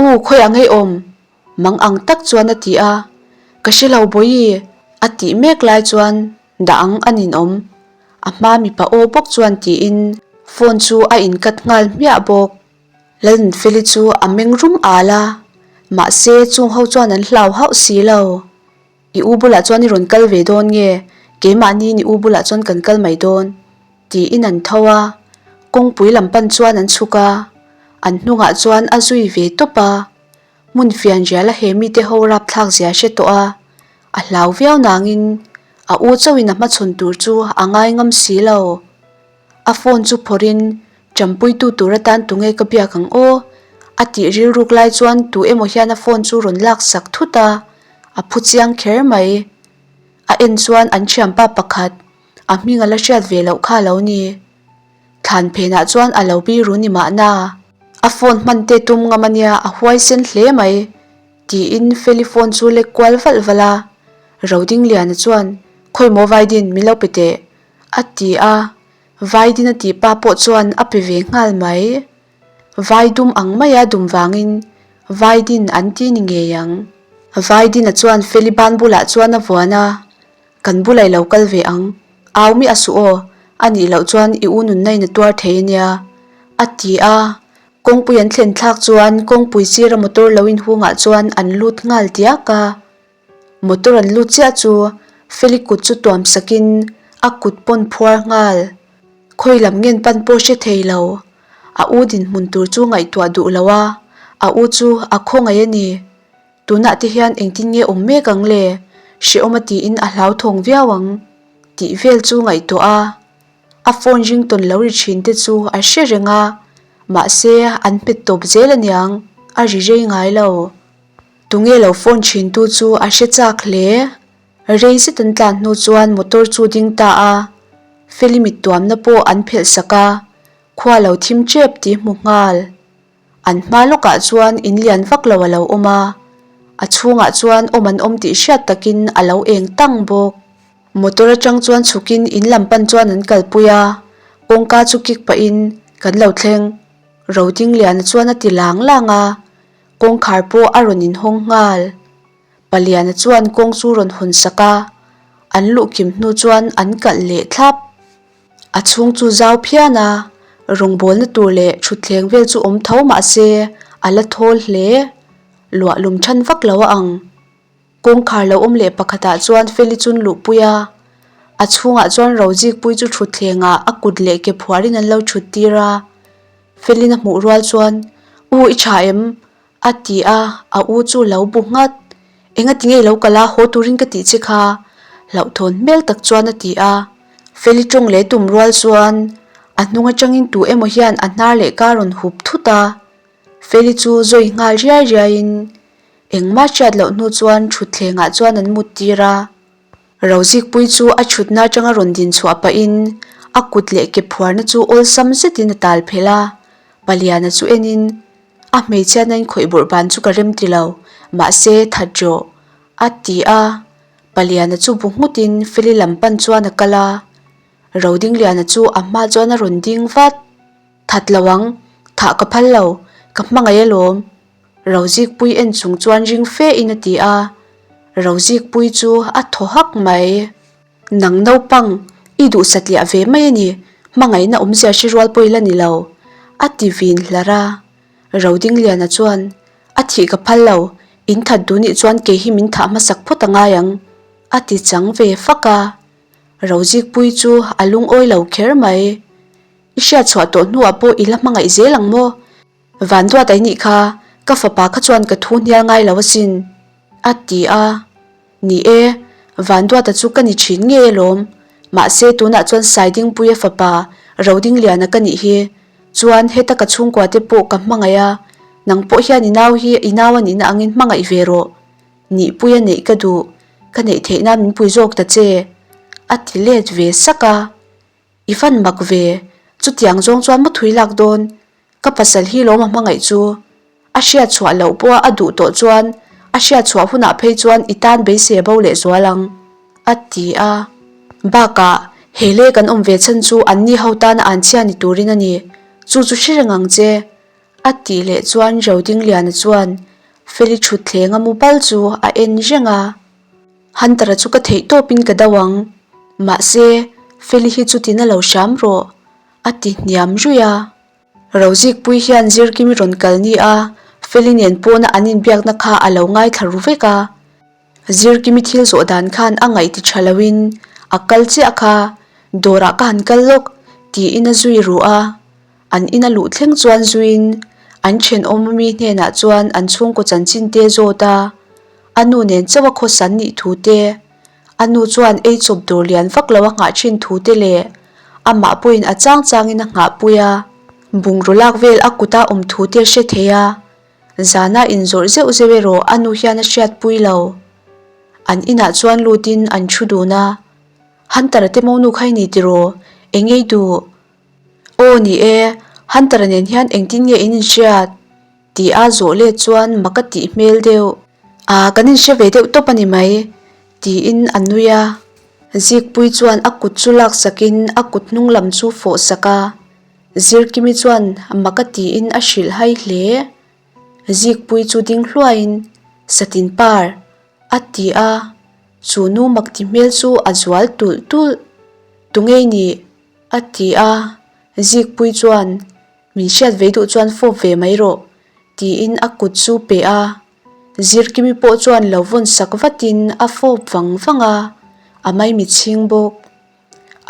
U, khawiah ngei awm? Mang ang tak chuan a ti a. Ka hre lo Bawihi, a tih mek lai chuan dah ang a ninawm. A hma mipa aw bawk chuan tiin phone chu a incut nghal hmiah bawk. Lalnunfeli chu a meng rum al a, mahse chung ho chuan an hlau hauh si lo. I u bulah chuan i rawn kal ve dawn nge, keimahniin i u bulah chuan kan kal mai dawn, tiin an tho a. Kawngpui lam pan chuan an chhuk a, an hnungah chuan a zui ve tawp a. Hmun fianriala he mite ho rapthlak zia hre tawh a, a hlau viau nangin a u chauhin a hmachhawn tur chu a ngai ngam si lo. A phone chu phawrhin Ṭampuitu tur atan tunge ka biak ang aw? a tih rilruk lai chuan tu emaw hian a phone chu rawn lak sak thut a. A phu chiang kher mai. A en chuan an thianpa pakhat, a hming a la hriat ve loh kha a lo ni. Thlan phenah chuan a lo biru ni mahna. A phone hman te tum ngam a nia, a huaisen hle mai. Tiin Feli phone chu lek kual valh valh a. Rodingliana chuan, Khawi maw Vaidin, min lo pe teh, a ti a. Vaidin a tih pa pawh chuan a pe ve nghal mai. Vai dum ang maia dum vangin Vaidin an ti ni ngei ang. Vaidina chuan Feli ban bulah chuan a vuan a, Kan bulah i lo kal ve ang, au miah suh aw, a nih loh chuan i u nunna in a tuar thei a nia, a ti a. Kawngpui an thlen thlak chuan kawngpui sira motor lo inhungah chuan an lut nghal diak a. Motor an lut chiah chu Feli kut chu tuam sakin a kut pawn phuar nghal. Khawi lam ngen pan pawh hre thei lo. A u dinhmun tur chu ngaihtuah duh lo a, a u chu a khawngaih a ni. Tunah te hian engtin nge awm mek ang le? Hrehawm a tiin a hlauthawng viau ang tih vel chu ngaihtuah a. A phone ringtawn lo ri thin te chu a hre reng a, mahse an hmet tawp zel aniang, a ri rei ngai lo. Tunge lo phone thin tu chu a hre chak hle. Rei zet an tlan hnu chuan motor chu ding ta a, Feli mit tuamna pawh an phelh sak a, khua lo thim tep tih hmu nghal. An hma lawkah chuan in lian vak lo a lo awm a, a chhungah chuan awm an awm tih hriat takin a lo eng tang bawk. Motor atang chuan chhukin in lam pan chuan an kalpui a, kawngka chu kik pahin kan lo thleng. Rodingliana chuan a ti lang lang a. Kawngkhar pawh a rawn inhawng nghal. Paliana chuan kawng chu rawn hawn sak a, an luh kim hnu chuan an kalh leh thlap. A chhung chu zau phian a, rawngbawlna tur leh thutthleng vel chu awm tho mah se a la thawl hle. Luah lum than vak lo a ang. Kawngkhar lo awm leh pakhatah chuan Feli chun luhpui a, a chhungah chuan Rozikpui chu thutthlengah a kut leh ke phuarin an lo thut tir a. Felin a hmuh rual chuan, U i tha em? a ti a, a u chu lo bu nghat. Enga tinge i lo kal a, haw turin ka tih che kha? Hlauhthawn hmel tak chuan a ti a. Feli tawng leh tum rual chuan a hnung atangin tu emaw hian a hnar leh ka rawn hup thut a. Feli chu zawi nghal riai riaiin engmah hriat loh hnu chuan thutthlengah chuan an mut tir a. Rozikpui chu a chhutna atanga rawn din chhuah pahin a kut leh ke phuarna chu awlsam zetin a tal phelh a, Paliana chu enin, A hmeichhiatna in khawih bawrh ban chu ka rem ti lo, mahse that rawh, a ti a. Paliana chu bu nghutin Feli lam pan chuan a kal a, Rodingliana chu a hma chuan a rawn ding vat. That lo ang, thah ka phal lo, ka hmangaih alawm. Rozikpui en chung chuan ring fe in a ti a, Rozikpui chu a thaw hak mai. Nang naupang, i duh satliah ve mai a ni, hmangaihna awmzia hre rual pawh i la ni lo, a ti vin hlar a. Rodingliana chuan, A thih ka phal lo, in that duh nih chuan kei hi min thah hmasak phawt a ngai ang, a ti chang ve fak a. Rozikpui chu a lungawi lo kher mai. I hriatchhuah tawh hnuah pawh i la hmangaih zel ang maw? Van duat ai nih kha, ka fapa kha chuan ka thu hnial ngai lo asin, a ti a. Ni e, Van duata chu ka ni thin ngei alawm, mahse tunah chuan Saidingpuia fapa Rodingliana ka nih hi, chuan heta ka chhungkua te pawh ka hmangaih a, nang pawh hian i nau hi i nau a nihna angin hmangaih ve rawh, nihpuia neih ka duh, ka neih theih nan min pui zawk ta che, a ti let ve sak a. I fan mak ve, chutiang zawng chuan maw thui lak dawn? Ka pasal hi lawm a hmangaih chu. A hriat chhuah loh pawha a duh tawh chuan a hriat chhuah hunah phei chuan i tan beisei a bo leh zual ang, a ti a. Bakah, he lei kan awm ve chhan chu anni ho tana an chhia ni turin a ni, chu chu hre reng ang che, a tih leh chuan Rodingliana chuan Feli thutthleng a mu pal chu a en reng a. Hunter-a chu ka theih tawpin ka do ang, mahse Feli hi chutin a lo hram rawh, a ti hniam ruih a. Rozikpui hian Zirkimi rawn kal ni a, Feli nen pawna an inbiakna kha a lo ngaithla ru vek a. Zirkimi thil zawh dan khan a ngaih ti tha loin a kal chiah kha, dawrah ka han kal lawk, tiin a zui ruh a. An ina luh thleng chuan zuiin an thenawm ami hnenah chuan an chhungkaw chanchin te zawt a, a nu nen chauh a khawsan nih thu te, a nu chuan ei chawp dawr lian vak lo a nghah thin thu te leh amah pawhin a chang changin a nghahpui a, bungraw lak vel a kuta awm thu te a hre thei a, zana inzawrh zeuh zeuh erawh a nu hian a hriatpui lo. An inah chuan lutin an thu dun a. Hunter-a te monu kha i ni tiraw? Eng ei duh? Aw ni e, Hunter-a nen hian engtin nge in inhriat? Tih a zawh let chuan mak a tih hmel deuh. Aa kan inhre ve deuh tawp a ni mai, tiin a nui a. Zikpui chuan a kut chu laksakin a kut hnung lam chu fawh sak a. Zirkimi chuan mak a tiin a hrilh hai hle. Zikpui chu ding hluaiin, Satin par, a ti a. Chu nu mak ti hmel chu a zual tulh tulh. Tunge i nih? A ti a. Zikpui chuan, Min hriat ve duh chuan fawp ve mai rawh, tiin a kut chu pe a. Zirkimi pawh chuan lo vawn sak vatin a fawp vang vang a, a maimichhing bawk.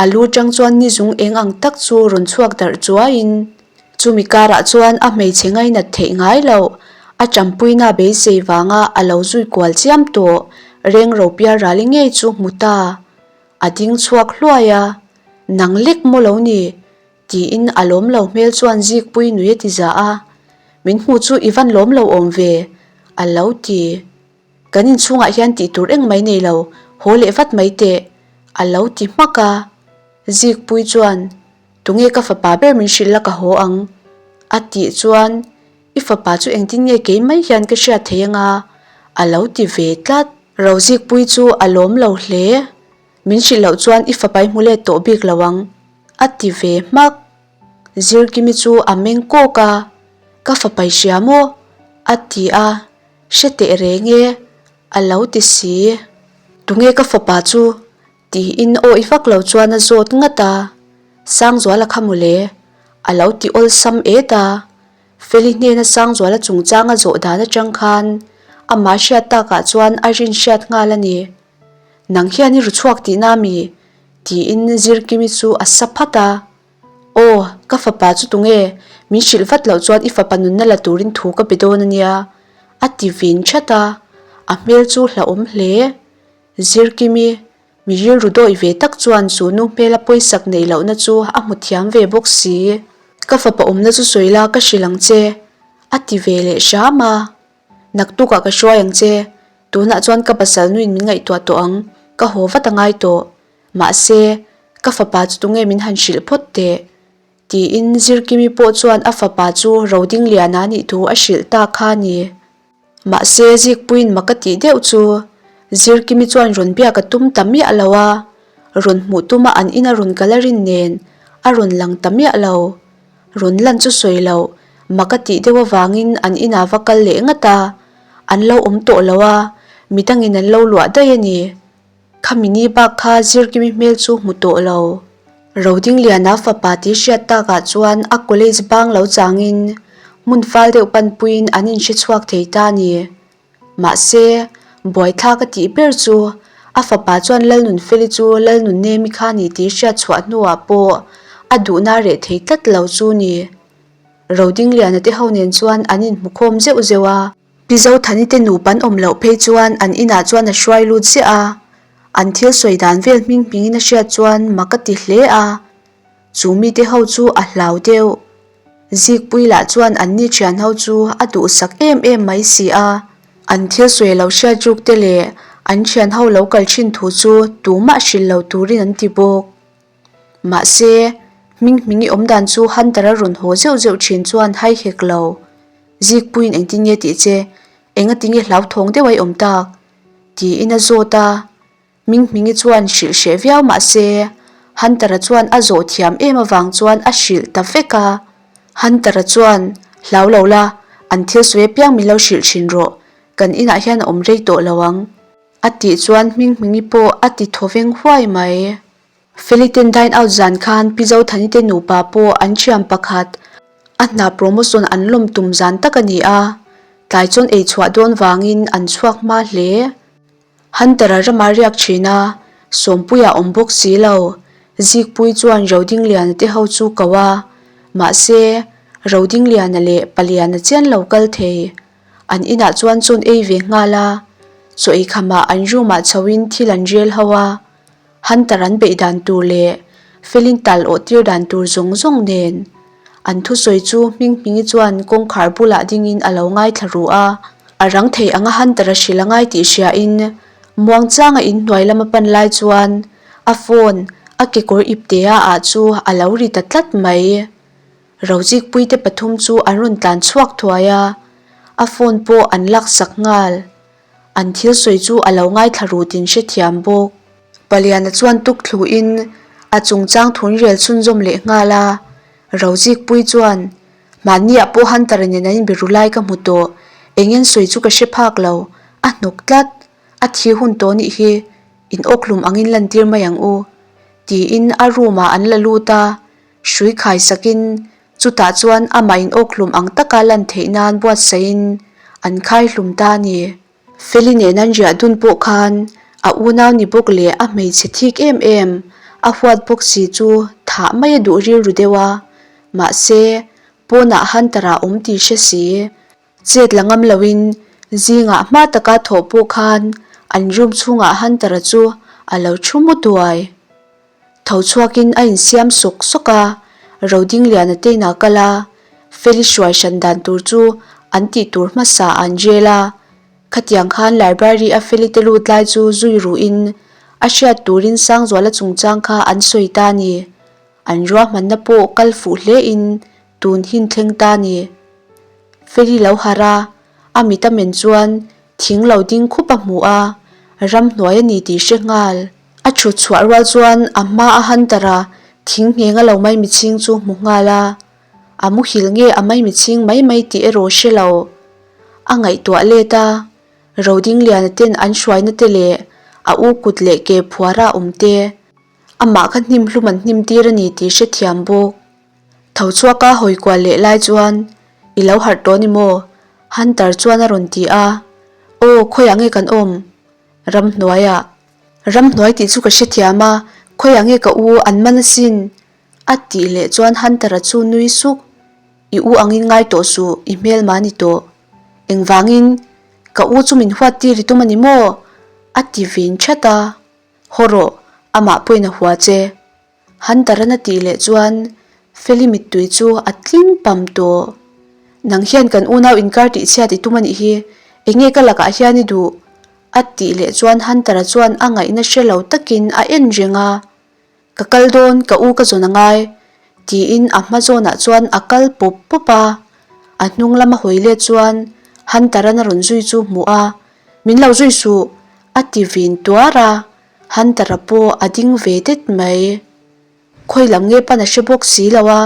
A lu tang chuan ni zung eng ang tak chu rawn chhuak darh chuaiin chumi karah chuan a hmeichhe ngainat theih ngai loh a tampuina beisei vanga a lo zui kual chiam tawh reng ropial rali ngei chu hmu ta. A ding chhuak hluai a, Nang lek maw lo ni? Tiin a lawm lo hmel chuan Zikpui nui a ti za a, Min hmuh chu i van lawm lo awm ve, a lo ti. Kan inchhungah hian tih tur eng mai nei lo, haw leh vat mai teh, a lo ti hmak a. Zikpui chuan, Tunge ka fapa ber min hrilh la ka haw ang? a tih chuan, I fapa chu engtin nge kei mai hian ka hriat thei anga? a lo ti ve tlat. Rozikpui chu a lawm lo hle. Min hrilh loh chuan i fapa i hmu let tawh bik lo ang, a ti ve hmak. Zirkimi chu a meng kawk a, Ka fapa i hria maw? a ti a, Hre teh reng e, a lo ti si. Tunge ka fapa chu? tiin awi vak lo chuan a zawt ngat a, Sangzuala kha mawle, a lo ti awlsam et a. Feli hnena Sangzuala chungchanga zawh dan atang khan amah hriat takah chuan a rinhriat nghal a ni. Nang hian i ru chhuak tihna mi? tiin Zirkimi chu a sa phat a. Aw, ka fapa chu tunge? Min hrilh vat loh chuan i fapa nunna la turin thu ka be dawn a nia, a ti vin that a. A hmel chu hlauhawm hle. Zirkimi, mi rilru dawih ve tak chuan chu nu hmela pawisak neih lohna chu a hmu thiam ve bawk si. Ka fapa awmna chu sawi la ka hrilh ang che, a ti ve leh hram a. Naktukah ka hruai ang che, tunah chuan ka pasal nuin min ngaihtuah tawh ang, ka haw vat a ngai tawh. Mahse, ka fapa chu tunge min han hrilh phawt teh? Tiin Zirkimi pawh chuan a fapa chu Rodingliana nih thu a hrilh ta kha a ni. Mahse, Zikpuiin mak a tih deuh chu Zirkimi chuan rawn biak a tum ta miah lo a, rawn hmuh tuma an ina rawn kal a rin nen a rawn lang ta miah lo. Rawn lan chu sawi loh, mak a tih deuh avangin an inah va kal leh ngat a, an lo awm tawh lo a, midangin an lo luah daih a ni. Khami ni bak kha Zirkimi hmel chu hmu tawh lo. Rodingliana fapa tih hriat takah chuan a college bang lo changin hmun fal deuh panpuiin an inhre chhuak thei ta a ni. Mahse, buaithlak a tih ber chu a fapa chuan Lalnunfeli chu Lalnunnemi kha ni tih hriat chhuah hnuah pawh a duhna reh thei tlat lo chu ni. Rodingliana te ho nen chuan an inhmukhawm zeuh zeuh a. Pi Zothani te nupa an awm loh phei chuan an inah chuan a hruai lut ziah a, an thil sawi dan vel hming hmingin a hriat chuan mak a ti hle a, chu mite ho chu a hlau deuh. Zikpui lah chuan anni thian ho chu a duhsak em em mai si a, an thil sawi lo hriat ruk te leh an thian ho lo kal thin thu chu tumah hrilh lo turin an ti bawk. Mahse, hming hming i awm dan chu Hunter-a rawn haw zeuh zeuh thin chuan hai hek lo. Zikpuiin engtin nge tih che? Engatinge hlauthawng deuh a i awm tak? tiin a zawt a. Hming Hmingi chuan hrilh hreh viau mah se, Hunter-a chuan a zawh thiam em avang chuan a hrilh ta vek a. Hunter-a chuan, Hlau lo la, an thil sawi apiang min lo hrilh thin rawh, kan inah hian a awm rei tawh lo ang. A tih chuan Hming Hmingi pawh a ti thaw veng huai mai. Feliten dine out zan khan Pi Zothani te nupa pawh an thiam pakhat a hna promotion an lawm tum zan tak a ni a, tlai chuan ei chhuah dawn vangin an chhuak hma hle. Hunter-a rama riak thin a, Sawmpuia awm bawk si lo. Zikpui chuan Rodingliana te ho chu ko a, mahse, Rodingliana leh Paliana chian lo kal thei. An inah chuan chawn ei ve nghal a, chaw ei khamah an room-ah chhoin thil an rel ho a, Hunter an beih dan tur leh Felin tal awh tir dan tur zawng zawng nen. An thusawi chu Hminghmingi chuan kawngkhar bulah dingin a lo ngaithla ru a, a rang thei anga Hunter-a hrilh a ngai tih hriain. Muangchanga inhnuai lama pan lai chuan a phone a kekawr iptea ah chu a lo ri ta tlat mai. Rozikpuite pathum chu an rawn tlan chhuak thuai a, a phone pawh an laksak nghal. An thil sawi chu a lo ngaithla rut in hrethiam bawk. Paliana chuan tuk thluin a chungchang thun rel chhunzawm leh nghal a, Rozikpui chuan, Mahniah pawh Hunter-a nen an inbe ru lai ka hmu tawh, eng en sawi chu ka hre phak lo, a hnawk tlat, a thi hun tawh nih hi, in awkhlum angin lantir mai ang u, tiin a room-ah an la lut a, hrui khai sakin chutah chuan amah in awkhlum ang taka lan theih nan buatsaihin an khai hlum ta a ni. Feli nen an riah dun pawh khan a unau ni bawk leh a hmeichhe thik em em a huat bawk si chu thah mai a duh rilru deuh a, mahse pawnah Hunter-a awm tih hre si. Chet la ngam loin zingah hma taka thawh pawh khan an room chhungah Hunter-a chu a lo thu mu duai. Tho chhuakin a insiam sawk sawk a, Rodingliana te inah kal a, Feli hruai hran dan tur chu an tih tur hmasa an rel a. Khatiang khan library a Feli te lut lai chu zui ruhin a hriat turin Sangzuala chungchang kha an sawi ta a ni. An ruahmanna pawh kal fuh hlein tun hin thleng ta a ni. Feli lo harh a, a mit a men chuan thing lo ding khup a hmu a, ramhnuai a ni tih hre nghal. A thut chhuah rual chuan a hma a Hunter a thing ngheng a lo maimichhing chu hmu nghal a, a muhil nge a maimichhing mai mai tih erawh hre lo. A ngaihtuah let a, Rodingliana ten an hruaina te leh a u kut leh ke phuara awm te, amah kha hnim hlum an hnim tir a ni tih hrethiam bawk. Tho chhuaka hawi kual leh lai chuan, I lo harh tawh ni maw? Hunter chuan a rawn ti a, Aw, khawiah nge kan awm? Ramhnuaiah. Ramhnuai tih chu ka hrethiam a, khawiah nge ka u an man asin? A tih leh chuan Hunter-a chu nui suk, I u angin ngai tawh suh, i hmelma ni tawh. Engvangin? Ka u chu min huat tir i tum a ni maw? A ti vin that a. Haw rawh, amah pawhin a hua che. Hunter-an a tih leh chuan Feli mittui chu a tling pam tawh. Nang hian kan unau inkar tih chhiat i tum a nih hi, enge ka lakah hian i duh? A tih leh chuan Hunter-a chuan a ngaihna hre lo takin a en reng a. Ka kal dawn, ka u ka zawn a ngai, tiin a hma zawnah chuan a kal pawp pawp a. A hnung lama hawi let chuan Hunter-an a rawn zui chu hmuh a, Min lo zui suh, a ti vin tuar a. Hunter-a pawh a ding ve det mai. Khawi lam nge pan a hre bawk si lo a,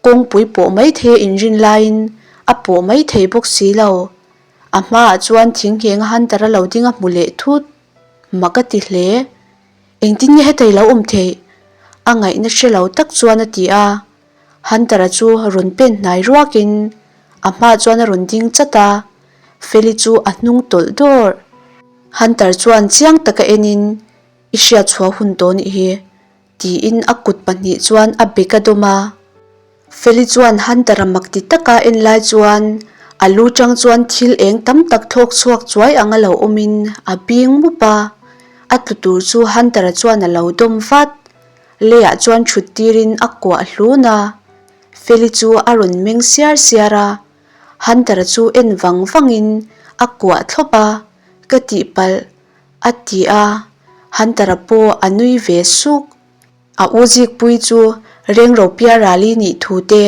kawngpui pawh mai thei a inrin laiin a pawh mai thei bawk si lo. A hmaah chuan thing nghenga Hunter-a lo ding a hmu leh thut. Mak a ti hle. Engtin nge hetei lo awm theih? A ngaihna hre lo tak chuan a ti a. Hunter-a chu rawn pen hnai ruakin a hmaah chuan a rawn ding chat a, Feli chu a hnung tawlh dawrh. Hunter chuan chiang taka enin, I hriat chhuah hun tawh nih hi, tiin a kut pahnih chuan a bek a dawm a. Feli chuan Hunter-a mak ti taka en lai chuan a lu tang chuan thil eng tam tak thlawk chhuak chuai anga lo awmin a bing mup a. A tlu tur chu Hunter-a chuan a lo dawm vat. Leiah chuan thut tirin a kuah hlun a. Feli chu a rawn meng siar siar a. Hunter-a chu en vang vangin a kuah thlawp a, Ka tihpalh, a ti a, Hunter-a pawh a nui ve suk. A u Zikpuii chu Rengropia Rali nih thu te,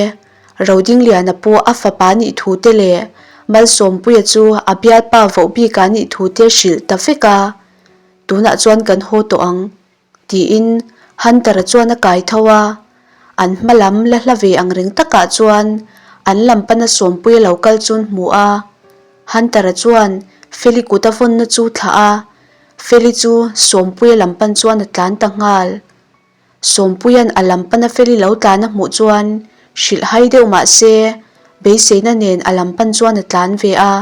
Rodingliana pawh a fapa nih thu te leh Malsawmpuia chu a bialpa vohbika nih thu te hrilh ta vek a, Tunah chuan kan haw tawh ang, Tiin Hunter-a chuan a kai tho a, an hma lam la hla ve ang reng takah chuan an lam pana Sawmpuia lo kal chu an hmu a. Hunter-a chuan Feli kut a vawnna chu thlah a, Feli chu Sawmpuia lam pan chuan a tlan ta nghal. Sawmpuia'n a lam pana Feli lo tlan a hmuh chuan hrilh hai deuh mah se beiseina nen a lam pan chuan a tlan ve a.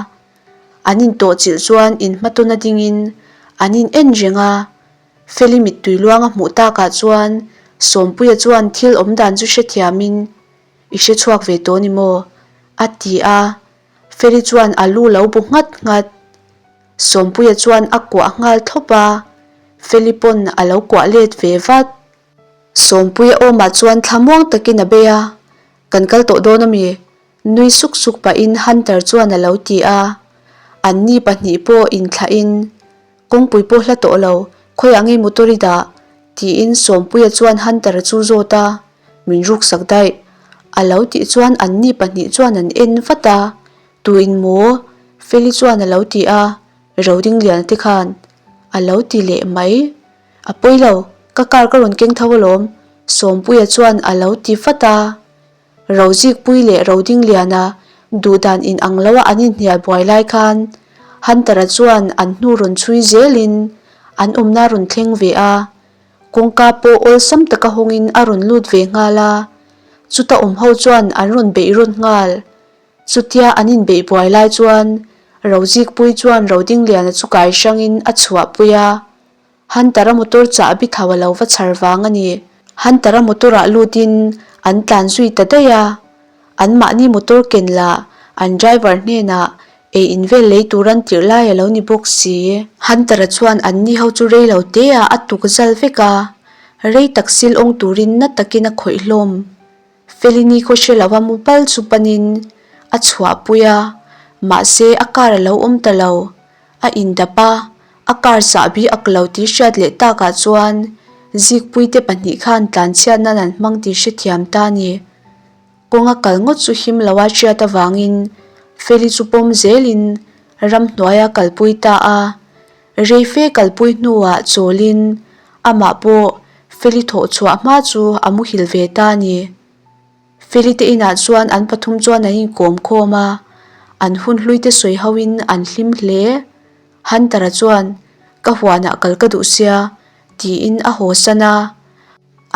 An intawhchilh chuan inhmatawna dingin an in en reng a. Feli mittui luang a hmuh takah chuan Sawmpuia chuan thil awm dan chu hrethiamin, I hre chhuak ve tawh ni maw? a ti a. Feli chuan a lu lo bu nghat nghat. Sawmpuia chuan a kuah nghal thlawp a, Feli pawn a lo kuah let ve vat. Sawmpuia awmah chuan thlamuang takin a bei a, Kan kal tawh dawn a mi? Nui suk suk pahin Hunter chuan a lo ti a. Anni pahnih pawh inthlahin. Kawngpui pawh hla tawh lo, khawiah nge motor i dah? tiin Sawmpuia chuan Hunter-a chu zawt a, min ruksak daih. A lo tih chuan anni pahnih chuan an en vat a, Tuin maw? Feli chuan a lo ti a, Rodingliana te khan a lo ti leh mai. A pawi lo, ka car ka rawn keng tho alawm, Sawmpuia chuan a lo ti vat a. Rozikpui leh Rodingliana duhdan in ang loa an inhnial buai lai khan Hunter-a chuan an hnu rawn chhui zelin an awmna rawn thleng ve a, kawngka pawh awlsam taka hawngin a rawn lut ve nghal a, chuta awm ho chuan an rawn beih rawn nghal. Chutia an inbeih buai lai chuan Rozikpui chuan Rodingliana chu kai hrangin a chhuahpui a. Hunter-a motor chahbi tho a lo va chhar vang a ni. Hunter-a motor-ah lutin an tlan zui ta daih a. Anmahni motor ken lah an driver hnenah ei in vel lei tur an tirh lai a lo ni bawk si. Hunter-a chuan anni ho chu rei lo te ah a tuk zal vek a, rei tak sil awng turin na takin a khawih hlawm. Felini khaw hre lova mu pal chu panin a chhuahpui a, mahse a car a lo awm ta lo. A indap a, a car chahbi ak lo tih hriat leh takah chuan Zikpuite pahnih khan tlanchhiat nan an hmang tih hrethiam ta a ni. Kawnga kal ngawt chu him loa hriat avangin Feli chu pawm zelin ramhnuaia kalpui ta a. Rei fe kalpui hnuah chawlin amah pawh Feli thawh chhuah hma chu a muhil ve ta a ni. Feli te inah chuan an pathum chuan an inkawm khawm a, an hun hlui te sawi hoin an hlim hle. Hunter-a chuan, Ka huanah kal ka duh sia, tiin a haw san a.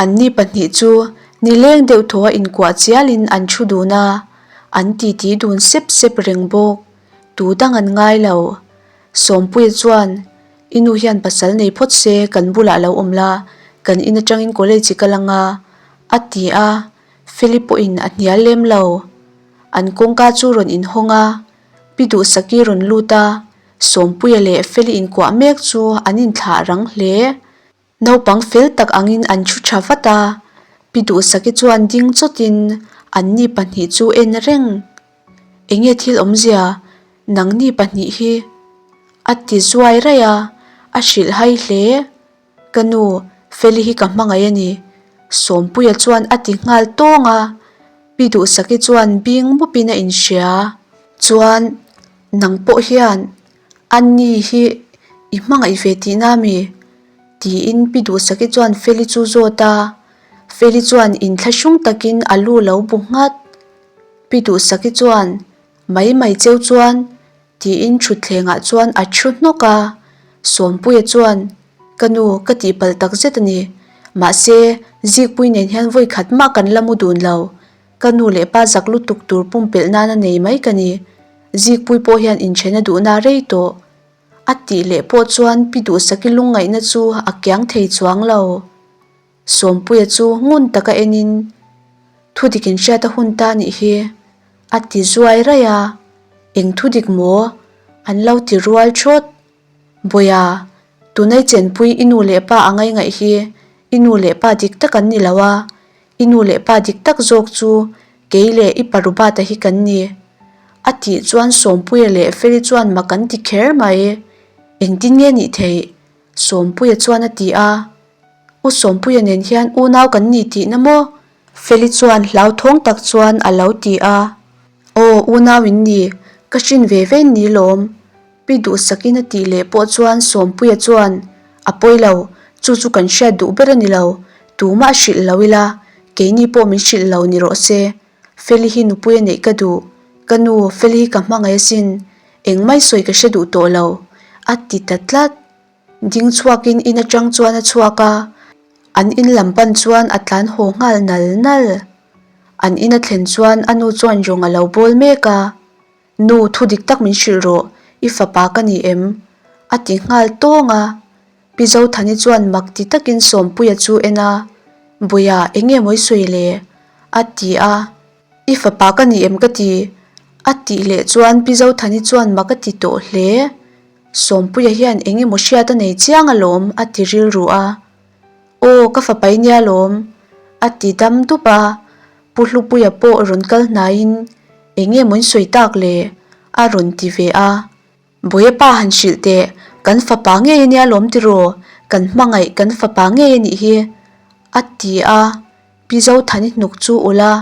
Anni pahnih chu nileng deuh thaw a inkuah chialin an thu dun a, an titi dun sep sep reng bawk. Tu dang an ngai lo. Sawmpuia chuan, I nu hian pasal nei phawt se kan bulah lo awm la, kan in atangin college i kal anga, a ti a, Feli pawhin a hnial lem lo. An kawngka chu rawn inhawng a, Pi Duhsaki rawn lut a, Sawmpuia leh Feli inkuah mek chu an inthlah rang hle. Naupang fel tak angin an thu tha vat a, Pi Duhsaki chuan ding chawtin anni pahnih chu en reng. Enge thil awmzia, nangni pahnih hi? a ti zuai raih a, a hrilh hai hle. Ka nu, Feli hi ka hmangaih a ni, Sawmpuia chuan a ti nghal tawng a, Pi Duhsaki chuan bing mupin a inhria. Chuan, nang pawh hian Anni hi i hmangaih ve tihna mi? tiin Pi Duhsaki chuan Feli chu zawt a, Feli chuan inthlahrung takin a lu lo bu nghat. Pi Duhsaki chuan, Mai mai cheu chuan, tiin thutthlengah chuan a thu hnawk a. Sawmpuia chuan, Ka nu, ka tihpalh tak zet a ni. Mahse, Zikpui nen hian vawi khat mah kan la mu dun lo. Ka nu leh pa zak lutuk tur pumpelh nana nei mai ka ni. Zikpui pawh hian inchhena duhna rei tawh. A tih leh pawh chuan Pi Duhsaki lungngaihna chu a kiang thei chuang lo. Sawmpuia chu ngun taka enin, Thu dik inhriat a hun ta nih hi, a ti zuai raih a. Eng thu dik maw? An lo ti rual thawt. Bawiha, tunai chenpui i nu leh pa a ngaingaih hi i nu leh pa dik tak an ni lo a, i nu leh pa dik tak zawk chu kei leh i parubata hi kan ni. A tih chuan Sawmpuia leh Feli chuan mak an ti kher mai. Engtin nge nih theih? Sawmpuia chuan a ti a. U Sawmpuia nen hian unau kan ni tihna maw? Feli chuan hlauthawng tak chuan a lo ti a. Aw, unau in ni, ka hrin ve ve ni lawm. Pi Duhsakin a tih leh pawh chuan Sawmpuia chuan, A pawi lo, chu chu kan hriat duh ber a ni lo, tumah a hrilh lo ila, keini pawh min hrilh lo ni rawh se. Feli hi nupui a neih ka duh, ka nu, Feli hi ka hmangaih asin, engmai sawi ka hre duh tawh lo, a ti ta tlat. Ding chhuakin in atang chuan a chhuak a, an in lam pan chuan a tlan haw nghal nal nal. An in a thlen chuan a nu chuan rawng a lo bawl mek a, Nu, thu dik tak min hrilh rawh, i fapa ka ni em? a ti nghal tawng a. Pi Zothani chuan mak ti takin Sawmpuia chu en a, Buia, eng nge maw i sawi le? a ti a. I fapa ka ni em ka ti? a tih leh chuan Pi Zothani chuan mak a ti tawh hle. Sawmpuia hian eng emaw hriat a nei chiang alawm a ti rilru a. Aw, ka fapa i nia lawm, a ti dam dup a. Pu Hlupuia pawh rawn kal hnaiin eng nge maw in sawi tak le? a rawn ti ve a. Bawiapa han hrilh teh, Kan fapa ngei a nia lawm tiraw? Kan hmangaih kan fapa ngei a nih hi, a ti a. Pi Zothani hnuk chu ulh a,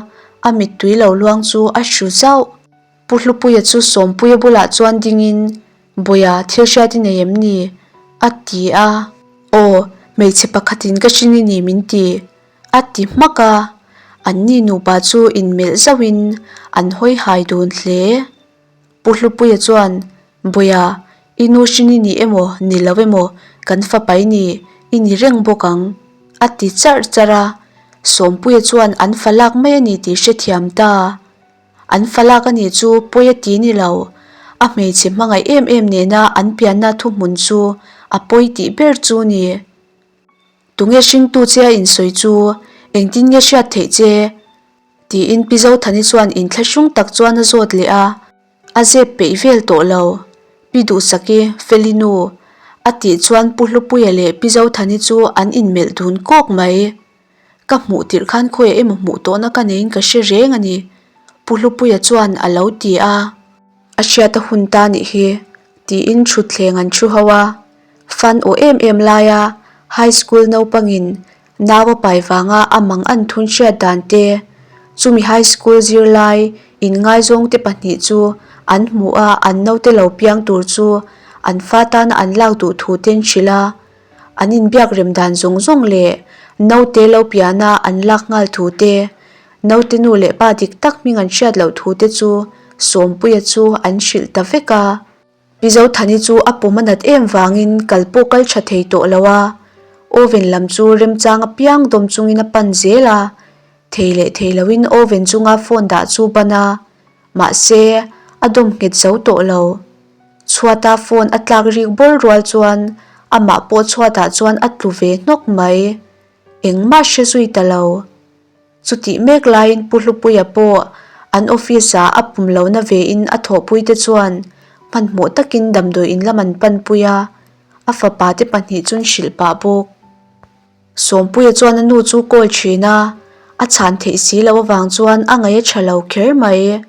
a mittui lo luang chu a hru zauh. Pu Hlupuia chu Sawmpuia bulah chuan dingin, Bawia, thil hriat i nei em ni? a ti a. Aw, hmeichhe pakhatin ka hrin i ni min ti, a ti hmak a. Anni nupa chu inmelh zauhin an hawi hai dun hle. Pu Hlupuia chuan, Bawia, i nu hrin i ni emaw, ni lo emaw, kan fapa i ni, i ni reng bawk ang, a ti charh charh a. Sawmpuia chuan an fa lak mai a ni tih hrethiam ta. An fa lak a nih chu pawi a ti ni lo. A hmeichhe hmangaih em em nena an pianna thuhmun chu a pawi tih ber chu ni. Tunge hringtu che a insawi chu engtin nge hriat theih che? Tiin Pi Zothani chuan inthlahrung tak chuan a zawt leh a. A zep peih vel tawh lo. Pi Duhsaki, Feli nu, a tih chuan Pu Hlupuia leh Pi Zothani chu an inmelh dun kawk mai. Ka hmuh tirh khan khawiah emaw hmuh tawhna ka neiin ka hre reng a ni, Pu Hlupuia chuan a lo ti a. A hriat a hun ta nih hi, tiin thutthleng an thu ho a. Fan aw em em laia High School naupangin nau a pai vanga a mang an thun hriat dan te, chumi High School zirlai inngaizawngte pahnih chu an hmuh a an naute lo piang tur chu an fa tana an lak duh thu ten hrilh a. An inbiak rem dan zawng zawng leh naute lo piana an lak nghal thu te, naute nu leh pa dik tak hming an hriat loh thu te chu Sawmpuia chu an hrilh ta vek a. Pi Zothani chu a pum a nat em vangin kal pawh kal tha thei tawh lo a, oven lam chu remchang apiang dawm chungin a pan zel a, thei leh thei loin oven chunga phone dah chu ban a, mahse a dawm nghet zo tawh lo. Chhuata phone a tlak rik bawl rual chuan amah pawh chhuatah chuan a tlu ve hnawk mai. Engmah hre zui ta lo. Chutih mek laiin Pu Hlupuia pawh an office ah a pum lohna vein a thawhpuite chuan hmanhmawh takin damdawi in lam an panpui a, a fapa te pahnih chun hrilh pah bawk. Sawmpuia chuan a nu chu call thin a, a chhan theih si loh avang chuan a ngaih a tha lo kher mai.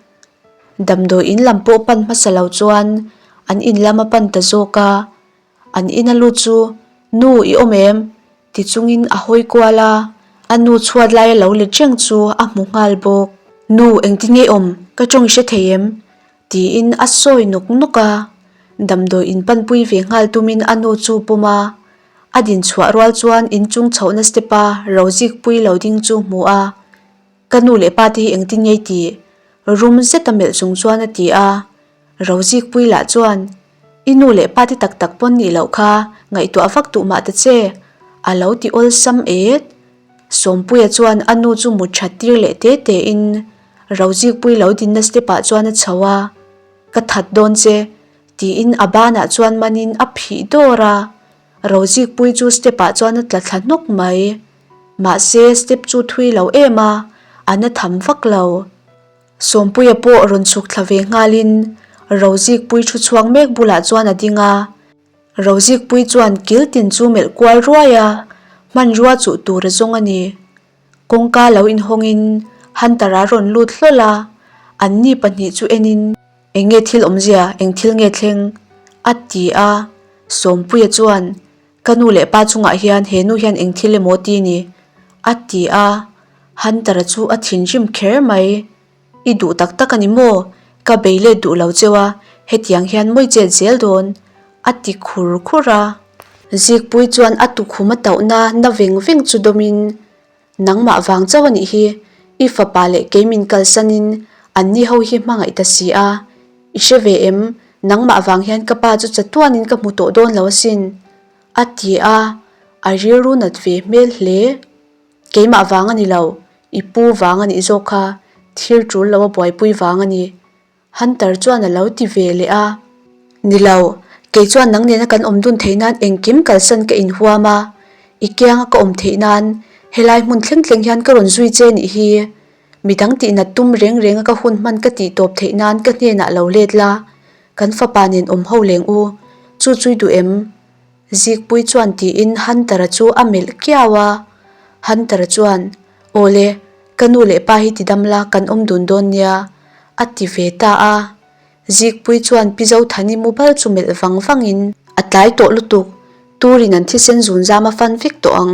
Damdawi in lam pawh pan hmasa lo chuan an in lam a pan ta zawk a, an in a lut chu, Nu i awm em? Ti chungin a hawi kual a, a nu chhuat laia lo let reng chu a hmu nghal bawk. Nu engtin nge i awm? Ka tawng i hre thei em? Tiin a sawi nawk nawk a. Damdawi in panpui ve nghal tumin a nu chu pawm a, a din chhuah rual chuan inchung chhohna step a Rozikpui lo ding chu hmu a. Ka nu leh pa te hi engtin nge i tih? Rum zeta melh chung chuan a ti a. Rozikpui lah chuan, I nu leh pa te tak tak pawn nih loh kha ngaihtuah vak duh mah ta che, a lo ti awlsam et. Sawmpuia chuan a nu chu mut that tir leh te te in Rozikpui lo dinna step ah chuan a chho a, Ka that dawn che, tiin a banah chuan manin a phih dawr a. Rozikpui chu step ah chuan a tla thla hnawk mai. Mahse step chu thui lo em a, a na tham vak lo. Sawmpuia pawh rawn chhuk thla ve nghalin Rozikpui thu chhuak mek bulah chuan a ding a. Rozikpui chuan kil tin chu melh kual ruai a, hmanrua chuh tur a zawng a ni. Kawngka lo inhawngin Hunter-a rawn lut hlawl a, anni pahnih chu enin, Eng nge thil awmzia, eng thil nge thleng? a ti a. Sawmpuia chuan, Ka nu leh pa chungah hian he nu hian eng thil emaw ti ni? a ti a, Hunter-a chu a thinrim kher mai. I duh tak tak a ni maw? Ka bei let duh lo cheu a, hetiang hian mawi chet zel dawn, a ti khur khur a. Zikpui chuan a tukhum a tauhna na veng veng chu dawmin, Nangmah vang chauh a nih hi, i fapa leh kei min kalsanin anni ho hi hmangaih ta si a. I hre ve em, nangmah vang hian ka pa chu chatuanin ka hmu tawh dawn lo asin, a ti a, a rilru nat ve hmel hle. Keimah vang a ni lo, i pu vang a nih zawk kha, thil tul lo a buaipui vang a ni. Hunter chuan a lo ti ve leh a. Ni lo, kei chuan nang nena kan awm dun theih nan engkim kalsan ka inhuam a, i kianga ka awm theih nan helai hmun thleng thleng hian ka rawn zui che nih hi. Midang tihnat tum reng renga ka hun hman ka tih tawp theih nan ka hnenah lo let la, kan fapa nen awm ho leng u, chu chui duh em? Zikpui chuan tiin Hunter-a chu a melh kiau a. Hunter-a chuan, Awle, ka nu leh pa hi ti dam la, kan awm dun dawn nia, a ti ve ta a. Zikpui chuan Pi Zothani mobile chu melh vang vangin. A tlai tawh lutuk, turin an thisen zun zam a fan vek tawh ang.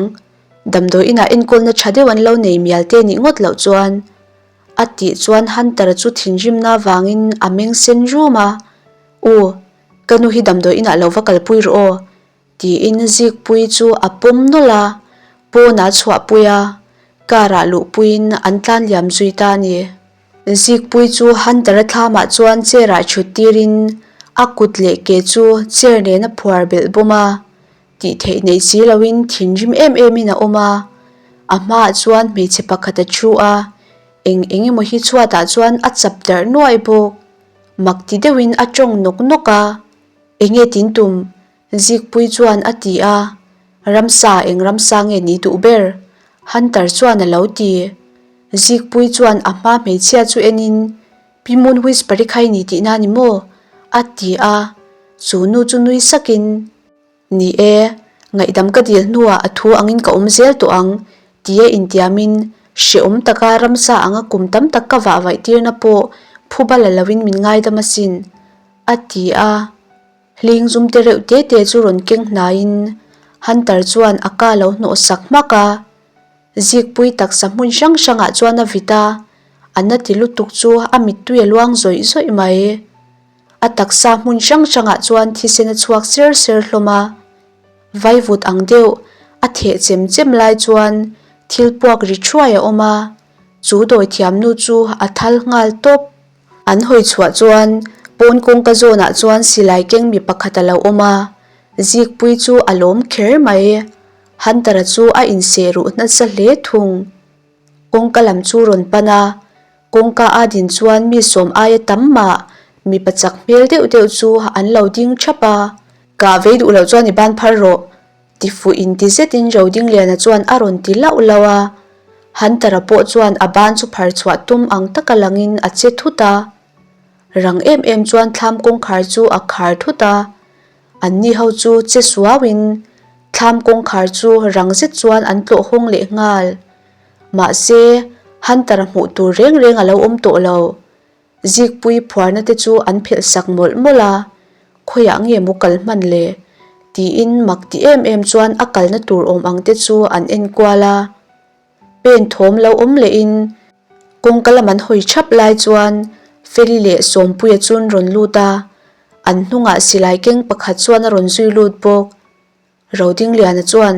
Damdawi inah enkawlna tha deuh an lo nei mial te nih ngawt loh chuan. A tih chuan Hunter-a chu thinrimna avangin a meng sen rum a, U, ka nu hi damdawi inah lo va kalpui rawh aw, tiin Zikpuii chu a pawm nawlh a, pawnah a chhuahpui a, car-ah luhpuiin an tlan liam zui ta a ni. Zikpuii chu Hunter-a thlamah chuan chair-ah thut tirin a kut leh ke chu chair nen a phuar belh bawm a, tih theih nei si loin thinrim em emin a awm a, a hmaah chuan hmeichhe pakhat a thu a, eng eng emaw hi chhuatah chuan a chap darh nuai bawk. Mak ti deuhin a tawng nawk nawk a, Enge tin tum? Zikpui chuan a ti a, Ramsa eng ramsa nge ni duh ber? Hunter chuan a lo ti. Zikpui chuan a hma hmeichhia chu enin, Pi Moon Whisper-i kha i ni tihna ni maw? a ti a, chu nu chu nui sakin, Ni e, ngaihdam ka dil hnuah a thu angin ka awm zel tawh ang, tia intiamin hrehawm taka ramsa anga kum tam tak ka vah vaih tirna pawh phuba la loin min ngaidam asin, a ti a. Hling zum te reuh te te chu rawn keng hnaiin Hunter chuan a ka lo hnawh sak hmak a. Zikpui taksa hmun hrang hrangah chuan a vit a, a na ti lutuk chu a mittui a luang zawih zawih mai. A taksa hmun hrang hrangah chuan thisen a chhuak ser ser hlawm a, vaivut ang deuh a theh chem chem lai chuan thil puak ri thuai a awm a, chu dawithiamnu chu a thal nghal tawp. An hawi chhuah chuan pawn kawngka zawnah chuan silai keng mi pakhat a lo awm a, Zikpui chu a lawm kher mai. Hunter-a chu a inseh ruh nasa hle thung. Kawngka lam chu rawn pan a, kawngka a din chuan mi sawm aia tam mah mipa chak hmel deuh deuh chu an lo ding thap a. Kah vei duh loh chuan i ban phar rawh, ti fuh in ti zetin Rodingliana chuan a rawn ti lauh lauh a. Hunter-a pawh chuan a ban chu phar chhuah tum ang taka langin a che thut a. Rang em em chuan thlam kawngkhar chu a khar thut a. Anni ho chu che suauin thlam kawngkhar chu rang zet chuan an tlawh hawng leh nghal. Mahse, Hunter-a hmuh tur reng reng a lo awm tawh lo. Zikpui phuarna te chu an phelh sak mawlh mawlh a, khawiah nge maw kal hman le? tiin mak ti em em chuan a kalna tur awm ang te chu an en kual a. Pen thawm lo awm lehin kawngka lam an hawi thap lai chuan Feli leh Sawmpuia chun rawn lut a, an hnungah silai keng pakhat chuan a rawn zui lut bawk. Rodingliana chuan,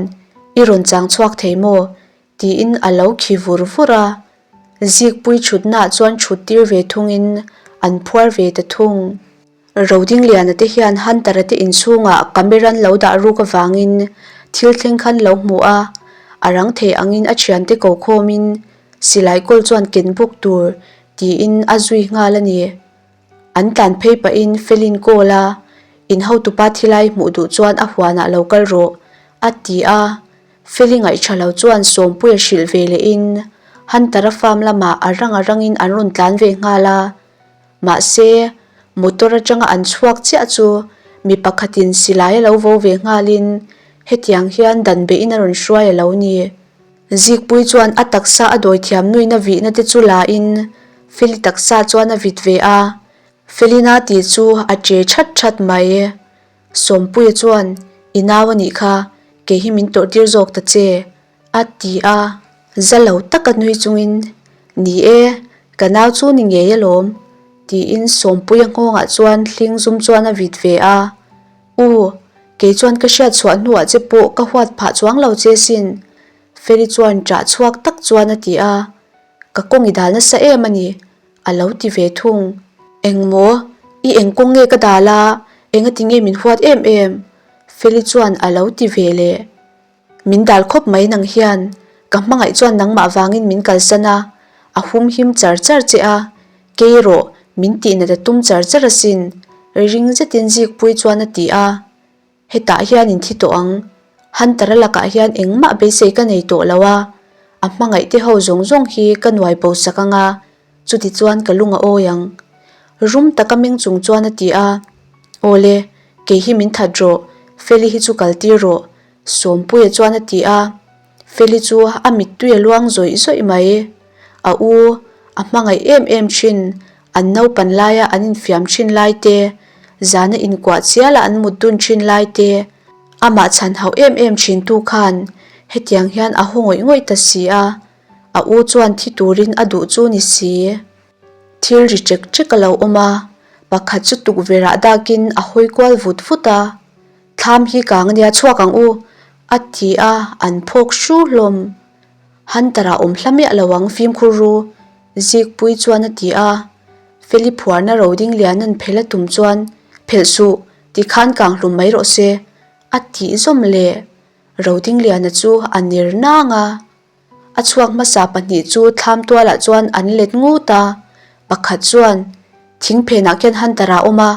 I rawn chang chhuak thei maw? tiin a lo khi vur vur a. Zikpui thutnaah chuan thut tir ve thungin an phuar ve ta thung. Rodingliana te hian Hunter-a te inchhungah camera an lo dah ruk avangin thil thleng khan lo hmu a, a rang thei angin a thiante ko khawmin silai kawl chuan ken bawk tur tiin a zui nghal a ni. An tlan phei pahin Felin call a, In hotupa thilai hmuh duh chuan a huanah lo kal rawh, a ti a. Feli ngaihṭha lo chuan Sawmpuia hrilh ve lehin Hunter-a farm lamah a rang a rangin an rawn tlan ve nghal a. Mahse, motor aṭanga an chhuak chiah chu mi pakhatin silai a lo vo ve nghalin hetiang hian dan beihin a rawn hruai a lo ni. Zikpui chuan a taksa a dawithiam nuina vihna te chu la in Feli taksa chuan a vit ve a, Felina tih chu a che that that mai. Sawmpuia chuan, I nau a nih kha, kei hi min tawrh tir zawk ta che, a ti a. Za lo taka nui chungin, Ni e, ka nau chu ni ngei alawm, tiin Sawmpuia nghawngah chuan hling zum chuan a vit ve a. U, kei chuan ka hriat chhuah hnuah che pawh ka huat phah chuang lo che sin, Feli chuan ṭah chhuak tak chuan a ti a. Ka kawng i dal nasa em a ni, a lo ti ve thung. Engmaw? I eng kawng nge ka dal a, engati nge min huat em em? Feli chuan a lo ti ve leh. Min dal khawp mai nang hian, ka hmangaih chuan nangmah vangin min kalsan a, a hum him char char che a, kei erawh min tihnat a tum char char asin, ring zetin Zikpuii chuan a ti a. Hetah hian in thi tawh ang, Hunter-a lakah hian engmah beisei ka nei tawh lo a, a hmangaih te ho zawng zawng hi ka nuai bo sak ang a, chuti chuan ka lung a awi ang. Rum taka meng chung chuan a ti a, Awle, kei hi min that rawh, Feli hi chu kal tir rawh, Sawmpuia chuan a ti a. Feli chu a mittui a luang zawih zawih mai. A u, a hmangaih em em thin, an naupan laia an infiam thin lai te, Zana inkuah chiala an mut dun thin lai te, amah chhan hauh em em thin tu khan hetiang hian a haw ngawih ngawih ta si a, a u chuan thi turin a duh chu ni si. Thil ri chek chek a lo awm a, pakhat chu tukverh ah dakin a hawi kual vut vut a, Thlam hi kang ania chhuak ang u, a ti a, an phawk hru hlawm. Hunter-a awm hla miah lo ang fimkhur ru, Zikpui chuan a ti a. Feli phuarna ro ding lian an phelh a tum chuan, Phelh suh, tikhan kang hlum mai rawh se, a tih zawm leh. Rodingliana chu a ner nang a. A chhuak hmasa pahnih chu thlam tualah chuan an let ngut a, pakhat chuan, Thing phenah khian Hunter-a a awm a,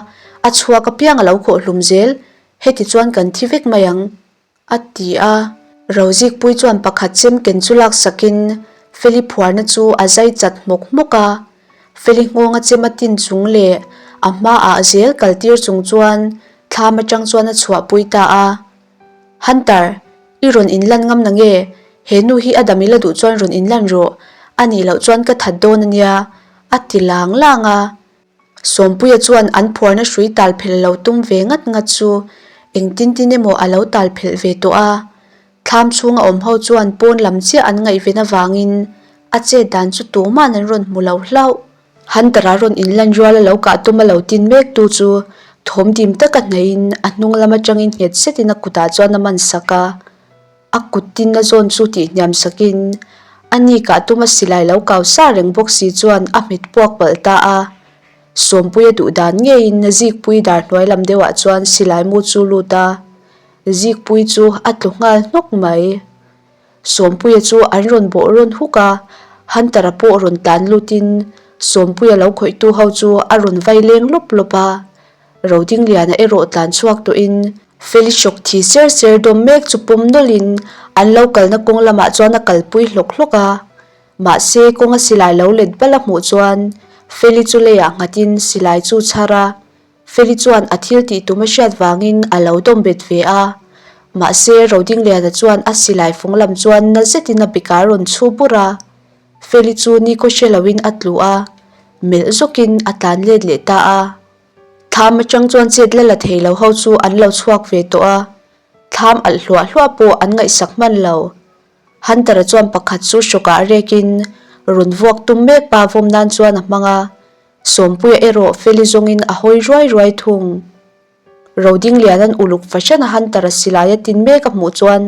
a chhuak apiang a lo khawh hlum zel, heti chuan kan thi vek mai ang, a ti a. Rozikpui chuan pakhat chem ken chu laksakin Feli phuarna chu a zai chat hmawk hmawk a. Feli nghawnga chem a tin chung leh a hmaah zel kaltir chung chuan thlam atang chuan a chhuahpui ta a. Hunter, i rawn inlan ngam na nge? He nu hi a dam ila duh chuan rawn inlan rawh, a nih loh chuan ka that dawn a nia, a ti lang lang a. Sawmpuia chuan an phuarna hrui tal phelh lo tum ve ngat ngat chu engtin tin emaw a lo tal phelh ve tawh a. Thlam chhunga awm ho chuan pawn lam chiah an ngaihven avangin a chet dan chu tuman an rawn hmu lo hlauh. Hunter-a rawn inlan rual a lo kah tum a lo tin mek tu chu thawm dim taka hnaihin a hnung lam atangin nghet zetin a kutah chuan a man sak a. A kut tinna zawn chu tihhniam sakin a ni kah tuma silai lo kau sa reng bawk si chuan a hmet puak palh ta a. Sawmpuia duh dan ngeiin Zikpui dar hnuai lam deuhah chuan silai mu chu lut a, Zikpui chu a tlu nghal hnawk mai. Sawmpuia chu an rawn bawh rawn huk a, Hunter-a pawh rawn tlan lutin Sawmpuia lo khawihtu ho chu a rawn vai leng lawp lawp a. Rodingliana erawh tlan chhuak tawhin Feli hrawk thi ser ser dawm mek chu pawm nawlhin an lo kalna kawng lamah chuan a kalpui hlawk hlawk a. Mahse kawnga silai lo let bal a hmuh chuan Feli chu leiah nghatin silai chu chhar a, Feli chuan a thil tih tum a hriat vangin a lo dawm bet ve a. Mahse, Rodingliana chuan a silai fung lam chuan na zetin a bika rawn chhu bur a. Feli chu nikhaw hre loin a tlu a, melh zawkin a tlan let leh ta a. Thlam atang chuan chet la la thei lo ho chu an lo chhuak ve tawh a, thlam alh hluah hluah pawh an ngaihsak hman lo. Hunter-a chuan pakhat chu hrawkah rekin rawn vuak tum mek pa vawm nan chuan a hmang a. Sawmpuia erawh Feli zawngin a hawi ruai ruai thung. Rodingliana'n uluk fahran a Hunter-a silai a tin mek a hmuh chuan,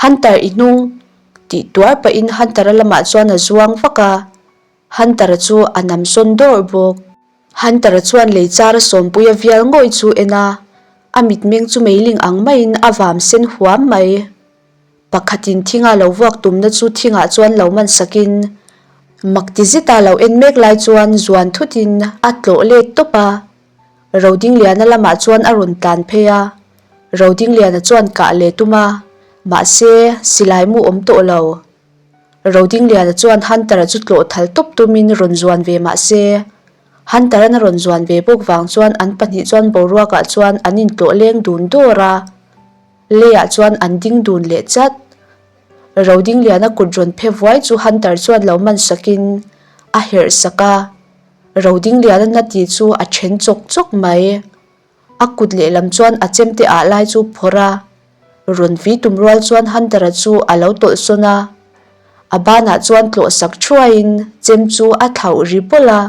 Hunter i hnung! tih tuar pahin Hunter-a lamah chuan a zuang vak a, Hunter-a chu a nam sawn dawrh bawk. Hunter-a chuan lei chara Sawmpuia vial ngawih chu en a, a mitmeng chu meiling ang maiin a vam sen huam mai. Pakhatin thinga lo vuak tumna chu thingah chuan lo man sakin mak ti zeta lo en mek lai chuan zuan thutin a tlawh let tawp a. Rodingliana lamah chuan a rawn tlan phei a, Rodingliana chuan kah leh tum a, mahse silai mu awm tawh lo. Rodingliana chuan Hunter-a chu tlawh thal tawp tumin rawn zuan ve mahse Hunter-a'n a rawn zuan ve bawk vang chuan an pahnih chuan boruakah chuan an intlawh leng dun dawr a. Leiah chuan an ding dun leh chat. Rodingliana kut rawn phe vuai chu Hunter chuan lo man sakin a herh sak a. Rodingliana na ti chu a then chawk chawk mai. A kut lehlam chuan a chemte ah lai chu phawrh a. Rawn vi tum rual chuan Hunter-a chu a lo tawlh sawn a. A banah chuan tlawh sak thuaiin chem chu a thlauh ri pawlh a.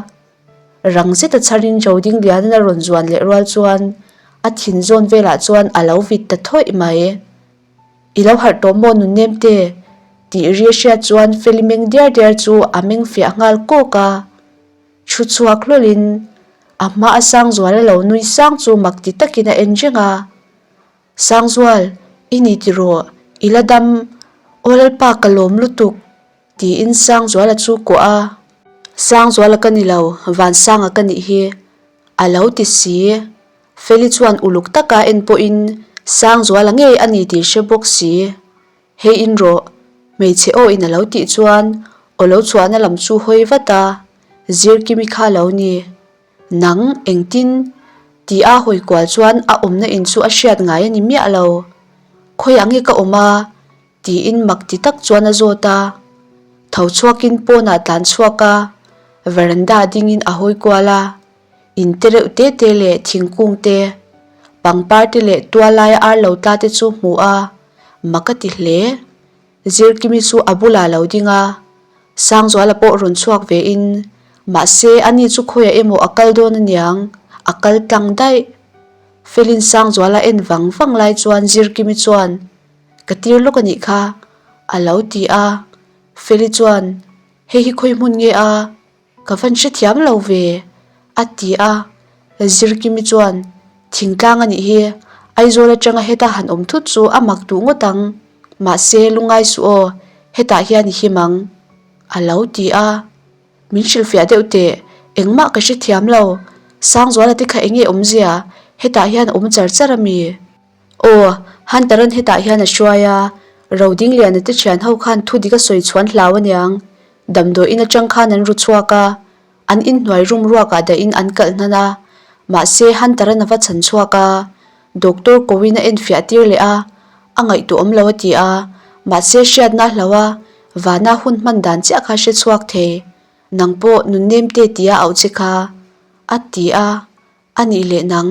Rang zeta chharin Rodingliana'n a rawn zuan leh rual chuan a thin zawn velah chuan a lo vit ta thawih mai. I lo harh tawh maw Nunnemte? tih ri a hriat chuan Feli meng diar diar chu a meng fiah nghal kawk a. Thu chhuak hlawlhin a hma a Sangzuala lo nui sang chu mak ti takin a en reng a. Sangzual, i ni tiraw? I la dam? Aw Lalpa ka lawm lutuk! Tiin Sangzuala chu kuah a. Sangzuala ka ni lo, Vansanga ka nih hi. A lo ti si. Feli chuan uluk taka en pawhin Sangzuala ngei a ni tih hre bawk si. Hei in rawh, hmeichhe aw in a lo tih chuan aw lo chhuahna lam chu hawi vat a, Zirkimi kha a lo ni. Nang, engtin? Ti a hawi kual chuan a awmna in chu a hriat ngai a ni miah lo. Khawiah nge ka awm a? Tiin mak ti tak chuan a zawt a. Tho chhuakin pawnah tlan chhuak a, veranda dingin a hawi kual a. In te reuh te te leh thingkung te, pangpar te leh tual laia ar lo tla te chu hmu a, mak a ti hle. Zirkimi chu a bulah lo ding a, Sangzuala pawh rawn chhuak ve in, mahse ani chu khawiah emaw a kal dawn aniang, a kal tlang daih. Felin Sangzuala en vang vang lai chuan Zirkimi chuan, Ka tir lawk a nih kha, a lo ti a. Feli chuan, Hei hi khawi hmun nge a? Ka van hrethiam lo ve, a ti a. Zirkimi chuan, Thingtlang a nih hi, Aizawl atanga heta han awm thut chu a mak duh ngawt ang. Mahse, lungai suh aw, hetah hian i him ang, a lo ti a. Min hrilhfiah deuh teh, engmah ka hrethiam lo. Sangzuala te kha enge awmzia, hetah hian a awm char char a mi? Aw, Hunter-a'n hetah hian a hruai a, Rodingliana te thian ho khan thu dik a sawi chhuan hlau aniang. Damdawiin atang khan an ru chhuak a, an inhnuai rum ruakah dahin an kalh hnan a. Mahse, Hunter-a'n a va chhan chhuak a, Doctor Kowin a enfiah tir leh a, a ngaihtuah awm lo a ti a, mahse hriatna a hlau a, vana hun hman dan chiah kha hre chhuak thei. Nang pawh nunnem te tia auh che kha, a ti a. A nih leh nang,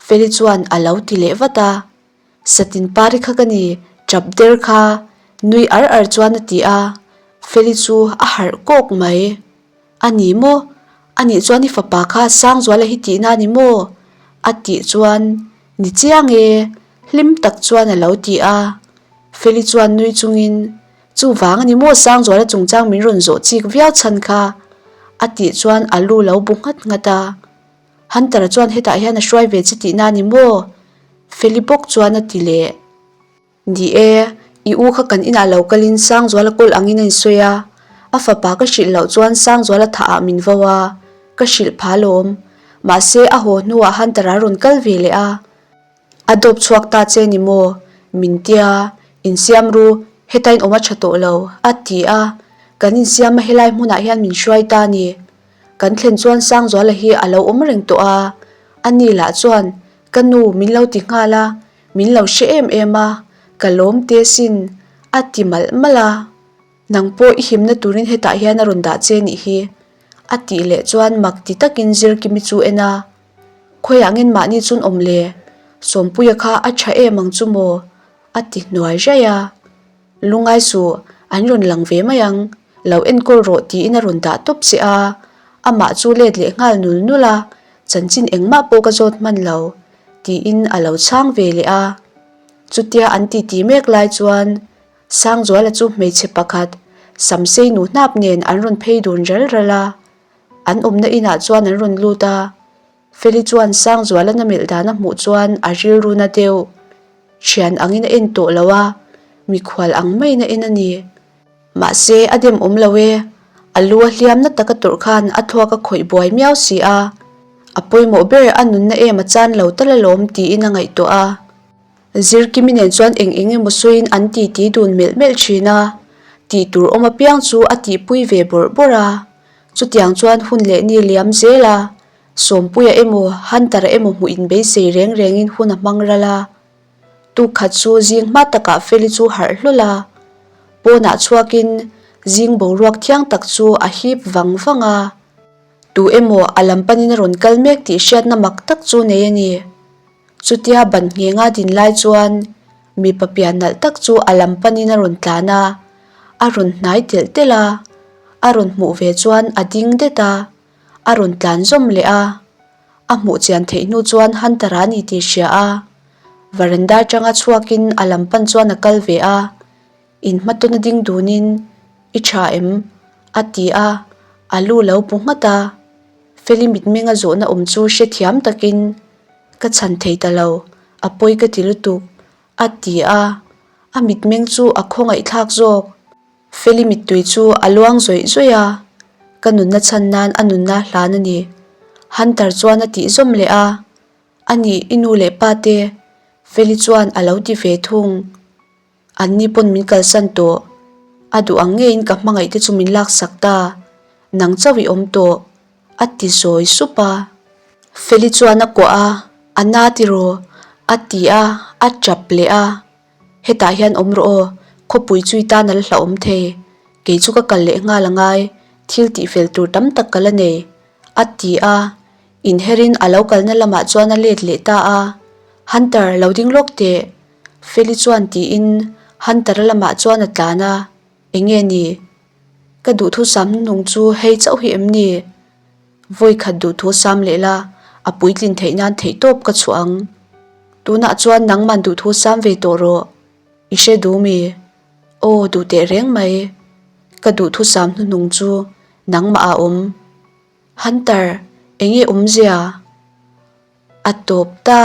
Feli chuan a lo ti leh vat a. Satin pari kha ka ni, tap der kha, nui ar ar chuan a ti a. Feli chu a harh kawk mai. A ni maw? A nih chuan i fapa kha Sangzuala hi tihna a ni maw? A tih chuan, Ni chiang e, hlim tak chuan a lo ti a. Feli chuan nui chungin, Chuvang a ni maw Sangzuala chungchang min rawn zawh chik viau chhan kha? A tih chuan a lu lo bu nghat nghat a. Hunter-a chuan hetah hian a hruai ve che tihna a ni maw? Feli bawk chuan a ti leh. Ni e, i u kha kan inah lo kalin Sangzuala kawl angin a insawi a, a fapa ka hrilh loh chuan Sangzuala thah ah min vo a, ka hrilh pha lawm. Mahse, a haw hnuah Hunter-a rawn kal ve leh a. A dawp chhuak ta che ni maw? Min tia, insiam ru, heta in awm a tha tawh lo, a ti a. Kan insiam a helai hmunah hian min hruai ta a ni. Kan thlen chuan Sangzuala hi a lo awm reng tawh a, ani lah chuan ka nu min lo ti nghal a, min lo hre em em a, ka lawm te sin, a ti malh malh a. Nang pawh i himna turin hetah hian a rawn dah che nih hi, a tih leh chuan mak ti takin Zirkimi chu en a. Khawiah ngen mahni chun awm le? Sawmpuia kha a tha em ang chu maw? a ti hnuai raih a. Lungai suh, an rawn lang ve mai ang, lo enkawl rawh tiin a rawn dah tawp che a, amah chu let leh nghal nul nul a, chanchin engmah pawh ka zawt hman lo, tiin a lo chhang ve leh a. Chutia an titi mek lai chuan Sangzuala chu hmeichhe pakhat, Samsei nu hnap nen an rawn phei dun ral ral a. An awmna inah chuan an rawn lut a, Feli chuan Sangzuala na melh dan a hmuh chuan a rilru na deuh. Thian angin a en tawh lo a, mikhual ang maiin a en a ni. Mahse, a dem awm lo e, a lu a hliam na taka tawrh khan a thluak a khawih buai miau si a, a pawimawh ber a nunna em a chan lo tal alawm tiin a ngaihtuah a. Zirkimi nen chuan eng eng emaw sawiin an titi dun melh melh thin a, tih tur awm apiang chu a tihpui ve bawrh bawrh a. Chutiang chuan hun leh ni liam zel a, Sawmpuia emaw Hunter-a emaw hmuh inbeisei reng rengin hun a hmang ral a. Tuk khat chu zing hma takah Feli chu harh hlawl a, pawnah chhuakin zing boruak thiang tak chu a hip vang vang a. Tu emaw a lam panin a rawn kal mek tih hriatna mak tak chu nei a ni. Chutia ban nghenga din lai chuan mipa pian nalh tak chu a lam panin a rawn tlan a, a rawn hnai telh telh a, a rawn hmuh ve chuan a ding det a, a rawn tlan zawm leh a. A hmuh chian theih hnu chuan Hunter-a a ni tih hria a, veranda atanga chhuakin a lam pan chuan a kal ve a, inhmatawna ding dunin, I tha em? a ti a, a lu lo pu nghat a. Feli mitmenga zawhna awm chu hrethiam takin ka chhan thei ta lo, a pawi ka ti lutuk, a ti a, a mitmeng chu a khawngaihthlak zawk. Feli mittui chu a luang zawih zawih a, ka nunna chhan nan a nunna hlan a ni. Hunter chuan a tih zawm leh a, A nih i nu leh pa te, Feli chuan a lo ti ve thung. Anni pawn min kalsan tawh. A duh ang ngeiin ka hmangaih te chu min laksak ta. Nang chauh i awm tawh. A ti zawi sup a. Feli chuan a kuah a, A na tiraw? A ti a, a tap leh a. Hetah hian awm rawh aw, khawpui chu i tan a la hlauhawm thei. Kei chu ka kal leh nghal angai, thil tihfel tur tam tak ka la nei. A ti a. Inherin a lo kalna lamah chuan a let leh ta a, Hunter, lo ding lawk teh! Feli chuan tiin Hunter-a lamah chuan a tlan a, Enge ni? Ka duhthusam hnung chu hei chauh hi em ni? Vawikhat duhthusam leh la, a puitlin theih nan theihtawp ka chhuah ang. Tunah chuan nangman duhthusam ve tawh rawh. I hre duh mi? Aw, duh teh reng mai. Ka duhthusam hnuhnung chu nangmah a awm. Hunter, enge awmzia? A tawp ta.